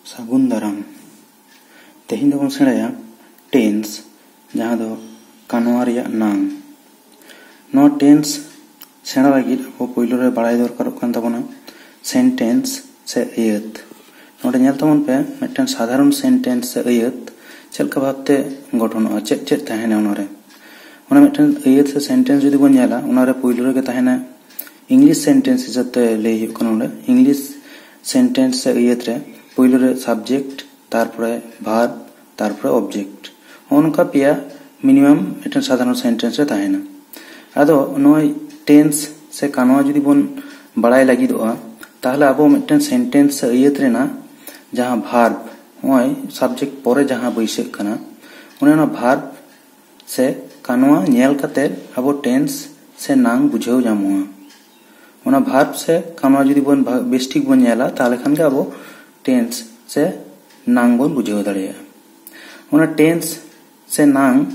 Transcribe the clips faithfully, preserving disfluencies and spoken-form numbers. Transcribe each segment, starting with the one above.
ᱥᱟᱹᱜᱩᱱ ᱫᱟᱨᱟᱢ᱾ ᱛᱮᱦᱮᱧ ᱫᱚᱵᱚᱱ ᱥᱮᱬᱟᱭᱟ ᱴᱮᱱᱥ, ᱡᱟᱦᱟᱸ ᱫᱚ ᱠᱟᱱᱣᱟ ᱨᱮᱭᱟᱜ ᱱᱟᱝ᱾ ᱱᱚᱣᱟ ᱴᱮᱱᱥ ᱥᱮᱬᱟ ᱞᱟᱹᱜᱤᱫ ᱟᱵᱚ ᱯᱳᱭᱞᱳ ᱨᱮ ᱵᱟᱲᱟᱭ ᱫᱚᱨᱠᱟᱨᱚᱜ ᱠᱟᱱ ᱛᱟᱵᱚᱱᱟ ᱥᱮᱱᱴᱮᱱᱥ ᱥᱮ ᱟᱹᱭᱟᱹᱛ᱾ ᱱᱚᱰᱮ ᱧᱮᱞ ᱛᱟᱵᱚᱱ ᱯᱮ, ᱢᱤᱫᱴᱮᱱ ᱥᱟᱫᱷᱟᱨᱚᱱ ᱥᱮᱱᱴᱮᱱᱥ ᱥᱮ ᱟᱹᱭᱟᱹᱛ ᱪᱮᱫ ᱞᱮᱠᱟ ᱵᱷᱟᱵᱛᱮ ᱜᱚᱴᱷᱚᱱᱚᱜᱼᱟ, ᱪᱮᱫ ᱪᱮᱫ ᱛᱟᱦᱮᱱᱟ ᱚᱱᱟᱨᱮ᱾ ᱚᱱᱟ ᱢᱤᱫᱴᱮᱱ ᱟᱹᱭᱟᱹᱛ ᱥᱮ ᱥᱮᱱᱴᱮᱱᱥ ᱡᱩᱫᱤ ᱵᱚᱱ ᱧᱮᱞᱟ, ᱚᱱᱟᱨᱮ ᱯᱳᱭᱞᱳ ᱨᱮᱜᱮ ᱛᱟᱦᱮᱱᱟ ᱤᱝᱞᱤᱥ ᱥᱮᱱᱴᱮᱱᱥ ᱦᱤᱥᱟᱹᱵ ᱛᱮ ᱞᱟᱹᱭ ᱦᱩᱭᱩᱜ ᱠᱟᱱᱟ ᱱᱚᱰᱮ᱾ ᱤᱝᱞᱤᱥ ᱥᱮᱱᱴᱮᱱᱥ ᱥᱮ ᱟᱹᱭᱟᱹᱛ ᱨᱮ ᱯᱳᱭᱞᱳ ᱨᱮ ᱥᱟᱵᱡᱮᱠᱴ, ᱛᱟᱨᱯᱚᱨᱮ ᱵᱷᱟᱨᱵ, ᱛᱟᱨᱯᱚᱨᱮ ᱚᱵᱡᱮᱠᱴ᱾ ᱦᱚᱸᱜᱼᱚ ᱱᱚᱝᱠᱟ ᱯᱮᱭᱟ ᱢᱤᱱᱤᱢᱟᱢ ᱢᱤᱫᱴᱮᱱ ᱥᱟᱫᱷᱟᱨᱚᱱ ᱥᱮᱱᱴᱮᱱᱥ ᱨᱮ ᱛᱟᱦᱮᱱᱟ᱾ ᱟᱫᱚ ᱱᱚᱜᱼᱚᱭ ᱴᱮᱱᱥ ᱥᱮ ᱠᱟᱱᱣᱟ ᱡᱩᱫᱤ ᱵᱚᱱ ᱵᱟᱲᱟᱭ ᱞᱟᱹᱜᱤᱫᱚᱜᱼᱟ, ᱛᱟᱦᱚᱞᱮ ᱟᱵᱚ ᱢᱤᱫᱴᱮᱱ ᱥᱮᱱᱴᱮᱱᱥ ᱥᱮ ᱟᱹᱭᱟᱹᱛ ᱨᱮᱱᱟᱜ ᱡᱟᱦᱟᱸ ᱵᱷᱟᱨᱵ, ᱱᱚᱜᱼᱚᱭ ᱥᱟᱵᱡᱮᱠᱴ ᱯᱚᱨᱮ ᱡᱟᱦᱟᱸ ᱵᱟᱹᱭᱥᱟᱹᱜ ᱠᱟᱱᱟ, ᱚᱱᱮ ᱚᱱᱟ ᱵᱷᱟᱨᱵ ᱥᱮ ᱠᱟᱱᱣᱟ ᱧᱮᱞ ᱠᱟᱛᱮ ᱟᱵᱚ ᱴᱮᱱᱥ ᱥᱮ ᱱᱟᱝ ᱵᱩᱡᱷᱟᱹᱣ ᱧᱟᱢᱚᱜᱼᱟ᱾ ᱚᱱᱟ ᱵᱷᱟᱨᱵ ᱥᱮ ᱠᱟᱱᱣᱟ ᱡᱩᱫᱤ ᱵᱚᱱ ᱵᱷᱟ-, ᱵᱮᱥᱴᱷᱤᱠ ᱵᱚᱱ ᱧᱮᱞᱟ, ᱛᱟᱦᱚᱞᱮ ᱠᱷᱟᱱ ᱜᱮ ᱟᱵᱚ ᱴᱮᱱᱥ ᱥᱮ ᱱᱟᱝ ᱵᱚᱱ ᱵᱩᱡᱷᱟᱹᱣ ᱫᱟᱲᱮᱭᱟᱜᱼᱟ᱾ ᱚᱱᱟ ᱴᱮᱱᱥ ᱥᱮ ᱱᱟᱝ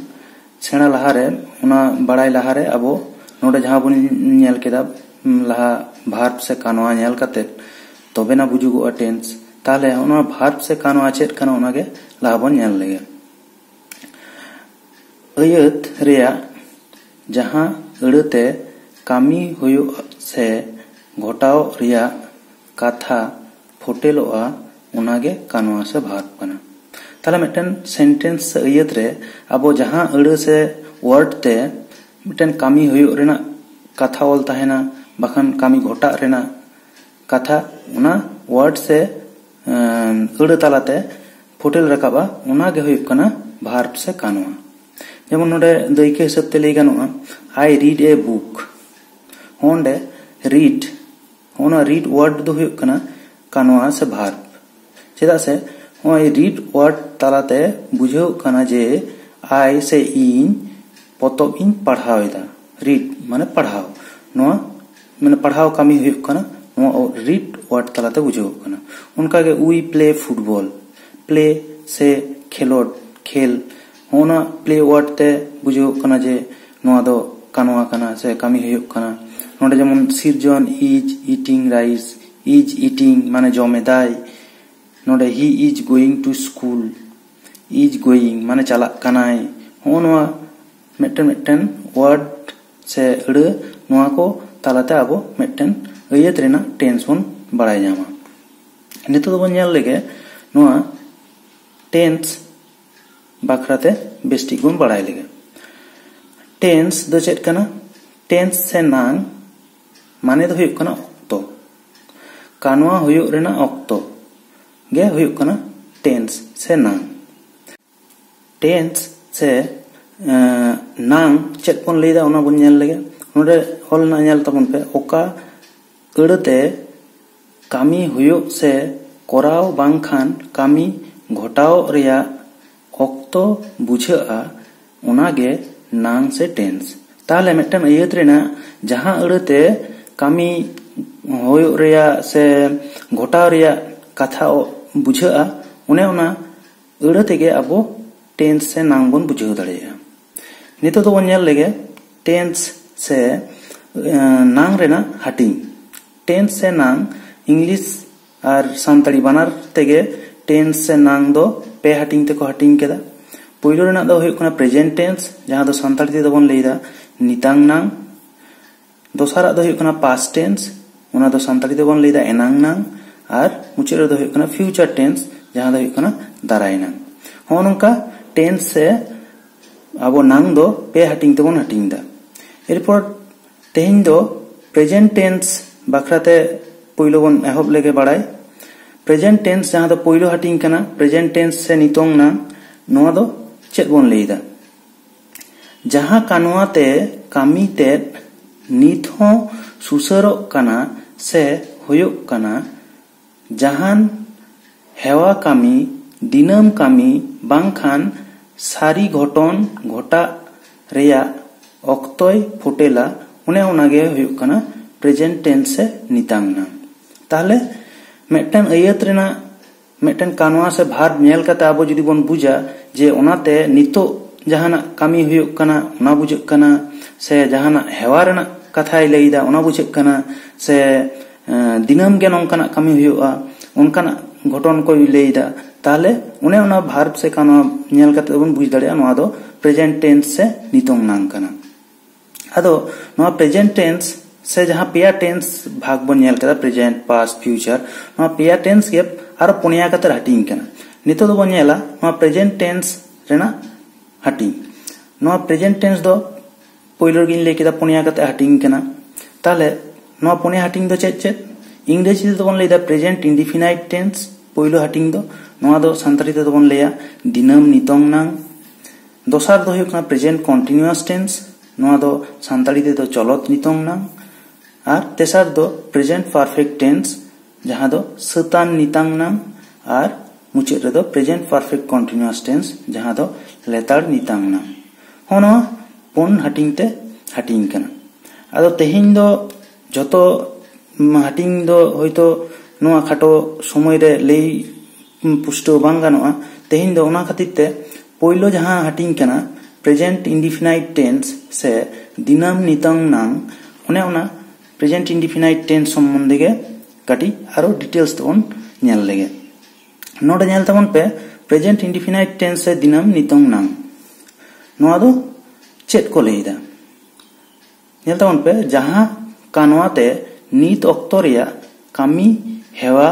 ᱥᱮᱬᱟ ᱞᱟᱦᱟᱨᱮ, ᱚᱱᱟ ᱵᱟᱲᱟᱭ ᱞᱟᱦᱟᱨᱮ ᱟᱵᱚ ᱱᱚᱰᱮ ᱡᱟᱦᱟᱸ ᱵᱚᱱ ᱧᱮᱞ ᱠᱮᱫᱟ, ᱩᱢ, ᱞᱟᱦᱟ ᱵᱷᱟᱨᱵ ᱥᱮ ᱠᱟᱱᱣᱟ ᱧᱮᱞ ᱠᱟᱛᱮ ᱛᱚᱵᱮᱱᱟ ᱵᱩᱡᱩᱜᱚᱜᱼᱟ ᱴᱮᱱᱥ᱾ ᱛᱟᱦᱚᱞᱮ ᱚᱱᱟ ᱵᱷᱟᱨᱵ ᱥᱮ ᱠᱟᱱᱣᱟ ᱪᱮᱫ ᱠᱟᱱᱟ, ᱚᱱᱟᱜᱮ ᱞᱟᱦᱟ ᱵᱚᱱ ᱧᱮᱞ ᱞᱮᱜᱮ᱾ ᱟᱹᱭᱟᱹᱛ ᱨᱮᱭᱟᱜ ᱡᱟᱦᱟᱸ ᱟᱹᱲᱟᱹᱛᱮ ᱠᱟᱹᱢᱤ ᱦᱩᱭᱩᱜ ᱥᱮ ᱜᱷᱚᱴᱟᱣ ᱨᱮᱭᱟᱜ ᱠᱟᱛᱷᱟ ᱯᱷᱚᱴᱮᱞᱚᱜᱼᱟ, ᱚᱱᱟᱜᱮ ᱠᱟᱱᱣᱟ ᱥᱮ ᱵᱷᱟᱨᱵ ᱠᱟᱱᱟ᱾ ᱛᱟᱦᱞᱮ ᱢᱤᱫᱴᱮᱱ ᱥᱮᱱᱴᱮᱱᱥ ᱥᱮ ᱟᱹᱭᱟᱹᱛ ᱨᱮ ᱟᱵᱚ ᱡᱟᱦᱟᱸ ᱟᱹᱲᱟᱹ ᱥᱮ ᱣᱟᱨᱰ ᱛᱮ ᱢᱤᱫᱴᱮᱱ ᱠᱟᱹᱢᱤ ᱦᱩᱭᱩᱜ ᱨᱮᱱᱟᱜ ᱠᱟᱛᱷᱟ ᱚᱞ ᱛᱟᱦᱮᱱᱟ, ᱵᱟᱠᱷᱟᱱ ᱠᱟᱹᱢᱤ ᱜᱷᱚᱴᱟᱜ ᱨᱮᱱᱟᱜ ᱠᱟᱛᱷᱟ, ᱚᱱᱟ ᱣᱟᱨᱰ ᱥᱮ, ᱮᱸ, ᱟᱹᱲᱟᱹ ᱛᱟᱞᱟᱛᱮ ᱯᱷᱚᱴᱮᱞ ᱨᱟᱠᱟᱵᱼᱟ, ᱚᱱᱟ ᱜᱮ ᱦᱩᱭᱩᱜ ᱠᱟᱱᱟ ᱵᱷᱟᱨᱵ ᱥᱮ ᱠᱟᱱᱣᱟ᱾ ᱡᱮᱢᱚᱱ ᱱᱚᱰᱮ ᱫᱟᱹᱭᱠᱟᱹ ᱦᱤᱥᱟᱹᱵ ᱛᱮ ᱞᱟᱹᱭ ᱜᱟᱱᱚᱜᱼᱟ, "I read a book"᱾ ᱚᱸᱰᱮ ᱨᱤᱰ, ᱚᱱᱟ ᱨᱤᱰ ᱣᱟᱨᱰ ᱫᱚ ᱦᱩᱭᱩᱜ ᱠᱟᱱᱟ ᱠᱟᱱᱣᱟ ᱥᱮ ᱵᱷᱟᱨᱵ᱾ ᱪᱮᱫᱟᱜ ᱥᱮ ᱱᱚᱜᱼᱚᱭ ᱨᱤᱰ ᱣᱟᱨᱰ ᱛᱟᱞᱟᱛᱮ ᱵᱩᱡᱷᱟᱹᱣ ᱠᱟᱱᱟ ᱡᱮ ᱟᱭ ᱥᱮ ᱤᱧ ᱯᱚᱛᱚᱵ ᱤᱧ ᱯᱟᱲᱦᱟᱣ ᱮᱫᱟ᱾ ᱨᱤᱰ ᱢᱟᱱᱮ ᱯᱟᱲᱦᱟᱣ, ᱱᱚᱣᱟ ᱢᱟᱱᱮ ᱯᱟᱲᱦᱟᱣ ᱠᱟᱹᱢᱤ ᱦᱩᱭᱩᱜ ᱠᱟᱱᱟ, ᱱᱚᱣᱟ ᱨᱤᱰ ᱣᱟᱨᱰ ᱛᱟᱞᱟᱛᱮ ᱵᱩᱡᱷᱟᱹᱣ ᱠᱟᱱᱟ᱾ ᱚᱱᱠᱟᱜᱮ "We play football", ᱯᱞᱮ ᱥᱮ ᱠᱷᱮᱞᱳᱰ, ᱠᱷᱮᱞ, ᱦᱚᱸᱜᱼᱚ ᱱᱟ ᱯᱞᱮ ᱣᱟᱨᱰ ᱛᱮ ᱵᱩᱡᱷᱟᱹᱣ ᱠᱟᱱᱟ ᱡᱮ ᱱᱚᱣᱟ ᱫᱚ ᱠᱟᱱᱣᱟ ᱠᱟᱱᱟ ᱥᱮ ᱠᱟᱹᱢᱤ ᱦᱩᱭᱩᱜ ᱠᱟᱱᱟ᱾ ᱱᱚᱰᱮ ᱡᱮᱢᱚᱱ ᱥᱤᱨᱡᱚᱱ, "is eating rice", is eating ᱢᱟᱱᱮ ᱡᱚᱢ ᱮᱫᱟᱭ, ᱱᱚᱰᱮ he is going to school, is going ᱢᱟᱱᱮ ᱪᱟᱞᱟᱜ ᱠᱟᱱᱟᱭ᱾ ᱦᱚᱸᱜᱼᱚ ᱱᱚᱣᱟ ᱢᱤᱫᱴᱮᱱ ᱢᱤᱫᱴᱮᱱ word ᱥᱮ ᱟᱹᱲᱟᱹ, ᱱᱚᱣᱟ ᱠᱚ ᱛᱟᱞᱟᱛᱮ ᱟᱵᱚ ᱢᱤᱫᱴᱮᱱ ᱟᱹᱭᱟᱹᱛ ᱨᱮᱱᱟᱜ tense ᱵᱚᱱ ᱵᱟᱲᱟᱭ ᱧᱟᱢᱟ᱾ ᱱᱤᱛᱚᱜ ᱫᱚᱵᱚᱱ ᱧᱮᱞ ᱞᱮᱜᱮ ᱱᱚᱣᱟ tense ᱵᱟᱠᱷᱨᱟᱛᱮ ᱵᱮᱥᱴᱷᱤᱠ ᱵᱚᱱ ᱵᱟᱲᱟᱭ ᱞᱮᱜᱮ᱾ Tense ᱫᱚ ᱪᱮᱫ ᱠᱟᱱᱟ? Tense ᱥᱮ ᱱᱟᱝ ᱢᱟᱱᱮ ᱫᱚ ᱦᱩᱭᱩᱜ ᱠᱟᱱᱟ ᱚᱠᱛᱚ᱾ ᱠᱟᱱᱣᱟ ᱦᱩᱭᱩᱜ ᱨᱮᱱᱟᱜ ᱚᱠᱛᱚ ᱜᱮ ᱦᱩᱭᱩᱜ ᱠᱟᱱᱟ tense ᱥᱮ ᱱᱟᱝ᱾ Tense ᱥᱮ ᱮᱸ, ᱱᱟᱝ ᱪᱮᱫ ᱵᱚᱱ ᱞᱟᱹᱭᱫᱟ, ᱚᱱᱟ ᱵᱚᱱ ᱧᱮᱞ ᱞᱮᱜᱮ᱾ ᱱᱚᱰᱮ ᱚᱞ ᱨᱮᱱᱟᱜ ᱧᱮᱞ ᱛᱟᱵᱚᱱ ᱯᱮ, ᱚᱠᱟ ᱟᱹᱲᱟᱹᱛᱮ ᱠᱟᱹᱢᱤ ᱦᱩᱭᱩᱜ ᱥᱮ ᱠᱚᱨᱟᱣ ᱵᱟᱝᱠᱷᱟᱱ ᱠᱟᱹᱢᱤ ᱜᱷᱚᱴᱟᱣᱚᱜ ᱨᱮᱭᱟᱜ ᱚᱠᱛᱚ ᱵᱩᱡᱷᱟᱹᱜᱼᱟ, ᱚᱱᱟᱜᱮ ᱱᱟᱝ ᱥᱮ tense᱾ ᱛᱟᱦᱞᱮ ᱢᱤᱫᱴᱮᱱ ᱟᱹᱭᱟᱹᱛ ᱨᱮᱱᱟᱜ ᱡᱟᱦᱟᱸ ᱟᱹᱲᱟᱹᱛᱮ ᱠᱟᱹᱢᱤ ᱦᱩᱭᱩᱜ ᱨᱮᱭᱟᱜ ᱥᱮ ᱜᱷᱚᱴᱟᱣ ᱨᱮᱭᱟᱜ ᱠᱟᱛᱷᱟ ᱵᱩᱡᱷᱟᱹᱜᱼᱟ, ᱚᱱᱮ ᱚᱱᱟ ᱟᱹᱲᱟᱹ ᱛᱮᱜᱮ ᱟᱵᱚ tense ᱥᱮ ᱱᱟᱝ ᱵᱚᱱ ᱵᱩᱡᱷᱟᱹᱣ ᱫᱟᱲᱮᱭᱟᱜᱼᱟ᱾ ᱱᱤᱛᱚᱜ ᱫᱚᱵᱚᱱ ᱧᱮᱞ ᱞᱮᱜᱮ tense ᱥᱮ, ᱮᱸ, ᱱᱟᱝ ᱨᱮᱱᱟᱜ ᱦᱟᱹᱴᱤᱧ᱾ Tense ᱥᱮ ᱱᱟᱝ, English ᱟᱨ ᱥᱟᱱᱛᱟᱲᱤ ᱵᱟᱱᱟᱨ ᱛᱮᱜᱮ tense ᱥᱮ ᱱᱟᱝ ᱫᱚ ᱯᱮ ᱦᱟᱹᱴᱤᱧ ᱛᱮᱠᱚ ᱦᱟᱹᱴᱤᱧ ᱠᱮᱫᱟ᱾ ᱯᱳᱭᱞᱳ ᱨᱮᱱᱟᱜ ᱫᱚ ᱦᱩᱭᱩᱜ ᱠᱟᱱᱟ present tense, ᱡᱟᱦᱟᱸ ᱫᱚ ᱥᱟᱱᱛᱟᱲᱤ ᱛᱮᱫᱚ ᱵᱚᱱ ᱞᱟᱹᱭᱫᱟ ᱱᱤᱛᱟᱝ ᱱᱟᱝ᱾ ᱫᱚᱥᱟᱨᱟᱜ ᱫᱚ ᱦᱩᱭᱩᱜ ᱠᱟᱱᱟ past tense, ᱚᱱᱟ ᱫᱚ ᱥᱟᱱᱛᱟᱲᱤ ᱛᱮᱵᱚᱱ ᱞᱟᱹᱭᱫᱟ ᱮᱱᱟᱝ ᱱᱟᱝ᱾ ᱟᱨ ᱢᱩᱪᱟᱹᱫ ᱨᱮᱫᱚ ᱦᱩᱭᱩᱜ ᱠᱟᱱᱟ future tense, ᱡᱟᱦᱟᱸ ᱫᱚ ᱦᱩᱭᱩᱜ ᱠᱟᱱᱟ ᱫᱟᱨᱟᱭ ᱱᱟᱝ᱾ ᱦᱚᱸᱜᱼᱚ ᱱᱚᱝᱠᱟ tense ᱥᱮ ᱟᱵᱚ ᱱᱟᱝ ᱫᱚ ᱯᱮ ᱦᱟᱹᱴᱤᱧ ᱛᱮᱵᱚᱱ ᱦᱟᱹᱴᱤᱧ ᱮᱫᱟ᱾ ᱮᱨᱯᱚᱨ ᱛᱮᱦᱮᱧ ᱫᱚ present tense ᱵᱟᱠᱷᱨᱟᱛᱮ ᱯᱳᱭᱞᱳ ᱵᱚᱱ ᱮᱦᱚᱵ ᱞᱮᱜᱮ ᱵᱟᱲᱟᱭ᱾ Present tense ᱡᱟᱦᱟᱸ ᱫᱚ ᱯᱳᱭᱞᱳ ᱦᱟᱹᱴᱤᱧ ᱠᱟᱱᱟ, present tense ᱥᱮ ᱱᱤᱛᱚᱝ ᱱᱟᱝ, ᱱᱚᱣᱟ ᱫᱚ ᱪᱮᱫ ᱵᱚᱱ ᱞᱟᱹᱭᱫᱟ? ᱡᱟᱦᱟᱸ ᱠᱟᱱᱣᱟ ᱛᱮ ᱠᱟᱹᱢᱤ ᱛᱮᱫ ᱱᱤᱛ ᱦᱚᱸ ᱥᱩᱥᱟᱹᱨᱚᱜ ᱠᱟᱱᱟ ᱥᱮ ᱦᱩᱭᱩᱜ ᱠᱟᱱᱟ, ᱡᱟᱦᱟᱱ ᱦᱮᱣᱟ ᱠᱟᱹᱢᱤ, ᱫᱤᱱᱟᱹᱢ ᱠᱟᱹᱢᱤ ᱵᱟᱝᱠᱷᱟᱱ ᱥᱟᱹᱨᱤ ᱜᱷᱚᱴᱚᱱ ᱜᱷᱚᱴᱟᱜ ᱨᱮᱭᱟᱜ ᱚᱠᱛᱚᱭ ᱯᱷᱚᱴᱮᱞᱟ, ᱚᱱᱮ ᱚᱱᱟᱜᱮ ᱦᱩᱭᱩᱜ ᱠᱟᱱᱟ present tense ᱥᱮ ᱱᱤᱛᱟᱝ ᱱᱟᱝ᱾ ᱛᱟᱦᱞᱮ ᱢᱤᱫᱴᱮᱱ ᱟᱹᱭᱟᱹᱛ ᱨᱮᱱᱟᱜ ᱢᱤᱫᱴᱮᱱ ᱠᱟᱱᱣᱟ ᱥᱮ verb ᱧᱮᱞ ᱠᱟᱛᱮ ᱟᱵᱚ ᱡᱩᱫᱤ ᱵᱚᱱ ᱵᱩᱡᱟ ᱡᱮ ᱚᱱᱟᱛᱮ ᱱᱤᱛᱚᱜ ᱡᱟᱦᱟᱱᱟᱜ ᱠᱟᱹᱢᱤ ᱦᱩᱭᱩᱜ ᱠᱟᱱᱟ, ᱚᱱᱟ ᱵᱩᱡᱷᱟᱹᱜ ᱠᱟᱱᱟ, ᱥᱮ ᱡᱟᱦᱟᱱᱟᱜ ᱦᱮᱣᱟ ᱨᱮᱱᱟᱜ ᱠᱟᱛᱷᱟᱭ ᱞᱟᱹᱭᱫᱟ, ᱚᱱᱟ ᱵᱩᱡᱷᱟᱹᱜ ᱠᱟᱱᱟ, ᱥᱮ, ᱮᱸ, ᱫᱤᱱᱟᱹᱢ ᱜᱮ ᱱᱚᱝᱠᱟᱱᱟᱜ ᱠᱟᱹᱢᱤ ᱦᱩᱭᱩᱜᱼᱟ, ᱚᱱᱠᱟᱱᱟᱜ ᱜᱷᱚᱴᱚᱱ ᱠᱚᱭ ᱞᱟᱹᱭ ᱮᱫᱟ, ᱛᱟᱦᱚᱞᱮ ᱚᱱᱮ ᱚᱱᱟ ᱵᱷᱟᱨᱵ ᱥᱮ ᱠᱟᱱᱣᱟ ᱧᱮᱞ ᱠᱟᱛᱮ ᱵᱚᱱ ᱵᱩᱡᱽ ᱫᱟᱲᱮᱭᱟᱜᱼᱟ ᱱᱚᱣᱟ ᱫᱚ ᱯᱨᱮᱡᱮᱱᱴ ᱴᱮᱱᱥ ᱥᱮ ᱱᱤᱛᱚᱝ ᱱᱟᱝ ᱠᱟᱱᱟ᱾ ᱟᱫᱚ ᱱᱚᱣᱟ ᱯᱨᱮᱡᱮᱱᱴ ᱴᱮᱱᱥ ᱥᱮ ᱡᱟᱦᱟᱸ ᱯᱮᱭᱟ ᱴᱮᱱᱥ ᱵᱷᱟᱜᱽ ᱵᱚᱱ ᱧᱮᱞ ᱠᱮᱫᱟ, ᱯᱨᱮᱡᱮᱱᱴ, ᱯᱟᱥᱴ, ᱯᱷᱤᱭᱩᱪᱟᱨ, ᱱᱚᱣᱟ ᱯᱮᱭᱟ ᱴᱮᱱᱥ ᱜᱮ ᱟᱨᱚ ᱯᱩᱱᱭᱟ ᱠᱟᱛᱮ ᱦᱟᱹᱴᱤᱧ ᱠᱟᱱᱟ᱾ ᱱᱤᱛᱚᱜ ᱫᱚᱵᱚᱱ ᱧᱮᱞᱟ ᱱᱚᱣᱟ ᱯᱨᱮᱡᱮᱱᱴ ᱴᱮᱱᱥ ᱨᱮᱱᱟᱜ ᱦᱟᱹᱴᱤᱧ᱾ ᱱᱚᱣᱟ ᱯᱨᱮᱡᱮᱱᱴ ᱴᱮᱱᱥ ᱫᱚ ᱯᱳᱭᱞᱳ ᱨᱮᱜᱮᱧ ᱞᱟᱹᱭ ᱠᱮᱫᱟ ᱯᱩᱱᱭᱟ ᱠᱟᱛᱮ ᱦᱟᱹᱴᱤᱧ ᱠᱟᱱᱟ᱾ ᱛᱟᱦᱚᱞᱮ ᱱᱚᱣᱟ ᱯᱩᱱᱭᱟ ᱦᱟᱹᱴᱤᱧ ᱫᱚ ᱪᱮᱫ ᱪᱮᱫ? ᱤᱝᱨᱮᱡᱤ ᱛᱮᱫᱚ ᱵᱚᱱ ᱞᱟᱹᱭᱫᱟ ᱯᱨᱮᱡᱮᱱᱴ ᱤᱱᱰᱤᱯᱷᱤᱱᱟᱭᱤᱴ ᱴᱮᱱᱥ, ᱯᱳᱭᱞᱳ ᱦᱟᱹᱴᱤᱧ ᱫᱚ᱾ ᱱᱚᱣᱟ ᱫᱚ ᱥᱟᱱᱛᱟᱲᱤ ᱛᱮᱫᱚ ᱵᱚᱱ ᱞᱟᱹᱭᱟ ᱫᱤᱱᱟᱹᱢ ᱱᱤᱛᱚᱝ ᱱᱟᱝ᱾ ᱫᱚᱥᱟᱨ ᱫᱚ ᱦᱩᱭᱩᱜ ᱠᱟᱱᱟ ᱯᱨᱮᱡᱮᱱᱴ ᱠᱚᱱᱴᱤᱱᱤᱭᱩᱣᱟᱥ ᱴᱮᱱᱥ, ᱱᱚᱣᱟ ᱫᱚ ᱥᱟᱱᱛᱟᱲᱤ ᱛᱮᱫᱚ ᱪᱚᱞᱚᱛ ᱱᱤᱛᱚᱝ ᱱᱟᱝ᱾ ᱟᱨ ᱛᱮᱥᱟᱨ ᱫᱚ ᱯᱨᱮᱡᱮᱱᱴ ᱯᱟᱨᱯᱷᱮᱠᱴ ᱴᱮᱱᱥ, ᱡᱟᱦᱟᱸ ᱫᱚ ᱥᱟᱹᱛᱟᱱ ᱱᱤᱛᱟᱝ ᱱᱟᱝ᱾ ᱟᱨ ᱢᱩᱪᱟᱹᱫ ᱨᱮᱫᱚ ᱯᱨᱮᱡᱮᱱᱴ ᱯᱟᱨᱯᱷᱮᱠᱴ ᱠᱚᱱᱴᱤᱱᱤᱭᱩᱣᱟᱥ ᱴᱮᱱᱥ, ᱡᱟᱦᱟᱸ ᱫᱚ ᱞᱮᱛᱟᱲ ᱱᱤᱛᱟᱝ ᱱᱟᱝ᱾ ᱦᱚᱸ, ᱱᱚᱣᱟ ᱯᱩᱱ ᱦᱟᱹᱴᱤᱧ ᱛᱮ ᱦᱟᱹᱴᱤᱧ ᱠᱟᱱᱟ᱾ ᱟᱫᱚ ᱛᱮᱦᱮᱧ ᱫᱚ ᱡᱚᱛᱚ, ᱩᱢ, ᱦᱟᱹᱴᱤᱧ ᱫᱚ ᱦᱳᱭᱛᱳ ᱱᱚᱣᱟ ᱠᱷᱟᱴᱚ ᱥᱚᱢᱚᱭ ᱨᱮ ᱞᱟᱹᱭ, ᱩᱢ, ᱯᱩᱥᱴᱟᱹᱣ ᱵᱟᱝ ᱜᱟᱱᱚᱜᱼᱟ᱾ ᱛᱮᱦᱮᱧ ᱫᱚ ᱚᱱᱟ ᱠᱷᱟᱹᱛᱤᱨ ᱛᱮ ᱯᱳᱭᱞᱳ ᱡᱟᱦᱟᱸ ᱦᱟᱹᱴᱤᱧ ᱠᱟᱱᱟ ᱯᱨᱮᱡᱮᱱᱴ ᱤᱱᱰᱤᱯᱷᱤᱱᱟᱭᱤᱴ ᱴᱮᱱᱥ ᱥᱮ ᱫᱤᱱᱟᱹᱢ ᱱᱤᱛᱚᱝ ᱱᱟᱝ, ᱚᱱᱮ ᱚᱱᱟ ᱯᱨᱮᱡᱮᱱᱴ ᱤᱱᱰᱤᱯᱷᱤᱱᱟᱭᱤᱴ ᱴᱮᱱᱥ ᱥᱚᱢᱵᱚᱱᱫᱷᱮ ᱜᱮ ᱠᱟᱹᱴᱤᱡ ᱟᱨᱚ ᱰᱤᱴᱮᱞᱥ ᱛᱮᱵᱚᱱ ᱧᱮᱞ ᱞᱮᱜᱮ᱾ ᱱᱚᱰᱮ ᱧᱮᱞ ᱛᱟᱵᱚᱱ ᱯᱮ, ᱯᱨᱮᱡᱮᱱᱴ ᱤᱱᱰᱤᱯᱷᱤᱱᱟᱭᱤᱴ ᱴᱮᱱᱥ ᱥᱮ ᱫᱤᱱᱟᱹᱢ ᱱᱤᱛᱚᱝ ᱱᱟᱝ, ᱱᱚᱣᱟ ᱫᱚ ᱪᱮᱫ ᱠᱚ ᱞᱟᱹᱭ ᱮᱫᱟ? ᱧᱮᱞ ᱛᱟᱵᱚᱱ ᱯᱮ, ᱡᱟᱦᱟᱸ ᱠᱟᱱᱣᱟ ᱛᱮ ᱱᱤᱛ ᱚᱠᱛᱚ ᱨᱮᱭᱟᱜ ᱠᱟᱹᱢᱤ, ᱦᱮᱣᱟ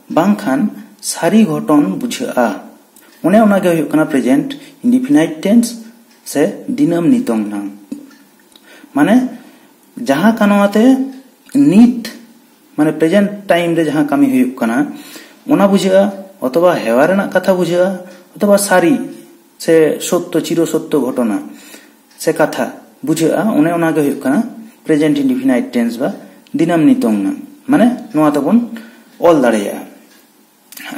ᱵᱟᱝᱠᱷᱟᱱ ᱥᱟᱹᱨᱤ ᱜᱷᱚᱴᱚᱱ ᱵᱩᱡᱷᱟᱹᱜᱼᱟ, ᱚᱱᱮ ᱚᱱᱟ ᱜᱮ ᱦᱩᱭᱩᱜ ᱠᱟᱱᱟ ᱯᱨᱮᱡᱮᱱᱴ ᱤᱱᱰᱤᱯᱷᱤᱱᱟᱭᱤᱴ ᱴᱮᱱᱥ ᱥᱮ ᱫᱤᱱᱟᱹᱢ ᱱᱤᱛᱚᱝ ᱱᱟᱝ᱾ ᱢᱟᱱᱮ ᱡᱟᱦᱟᱸ ᱠᱟᱱᱣᱟ ᱛᱮ ᱱᱤᱛ, ᱢᱟᱱᱮ ᱯᱨᱮᱡᱮᱱᱴ ᱴᱟᱭᱤᱢ ᱨᱮ ᱡᱟᱦᱟᱸ ᱠᱟᱹᱢᱤ ᱦᱩᱭᱩᱜ ᱠᱟᱱᱟ, ᱚᱱᱟ ᱵᱩᱡᱷᱟᱹᱜᱼᱟ, ᱚᱛᱷᱚᱵᱟ ᱦᱮᱣᱟ ᱨᱮᱱᱟᱜ ᱠᱟᱛᱷᱟ ᱵᱩᱡᱷᱟᱹᱜᱼᱟ, ᱚᱛᱷᱚᱵᱟ ᱥᱟᱹᱨᱤ ᱥᱮ ᱥᱚᱛᱛᱚ, ᱪᱤᱨᱚ ᱥᱚᱛᱛᱚ ᱜᱷᱚᱴᱚᱱᱟ ᱥᱮ ᱠᱟᱛᱷᱟ ᱵᱩᱡᱷᱟᱹᱜᱼᱟ, ᱚᱱᱮ ᱚᱱᱟ ᱜᱮ ᱦᱩᱭᱩᱜ ᱠᱟᱱᱟ ᱯᱨᱮᱡᱮᱱᱴ ᱤᱱᱰᱤᱯᱷᱤᱱᱟᱭᱤᱴ ᱴᱮᱱᱥ ᱵᱟ ᱫᱤᱱᱟᱹᱢ ᱱᱤᱛᱚᱝ ᱱᱟᱝ᱾ ᱢᱟᱱᱮ ᱱᱚᱣᱟ ᱛᱮᱵᱚᱱ ᱚᱞ ᱫᱟᱲᱮᱭᱟᱜᱼᱟ᱾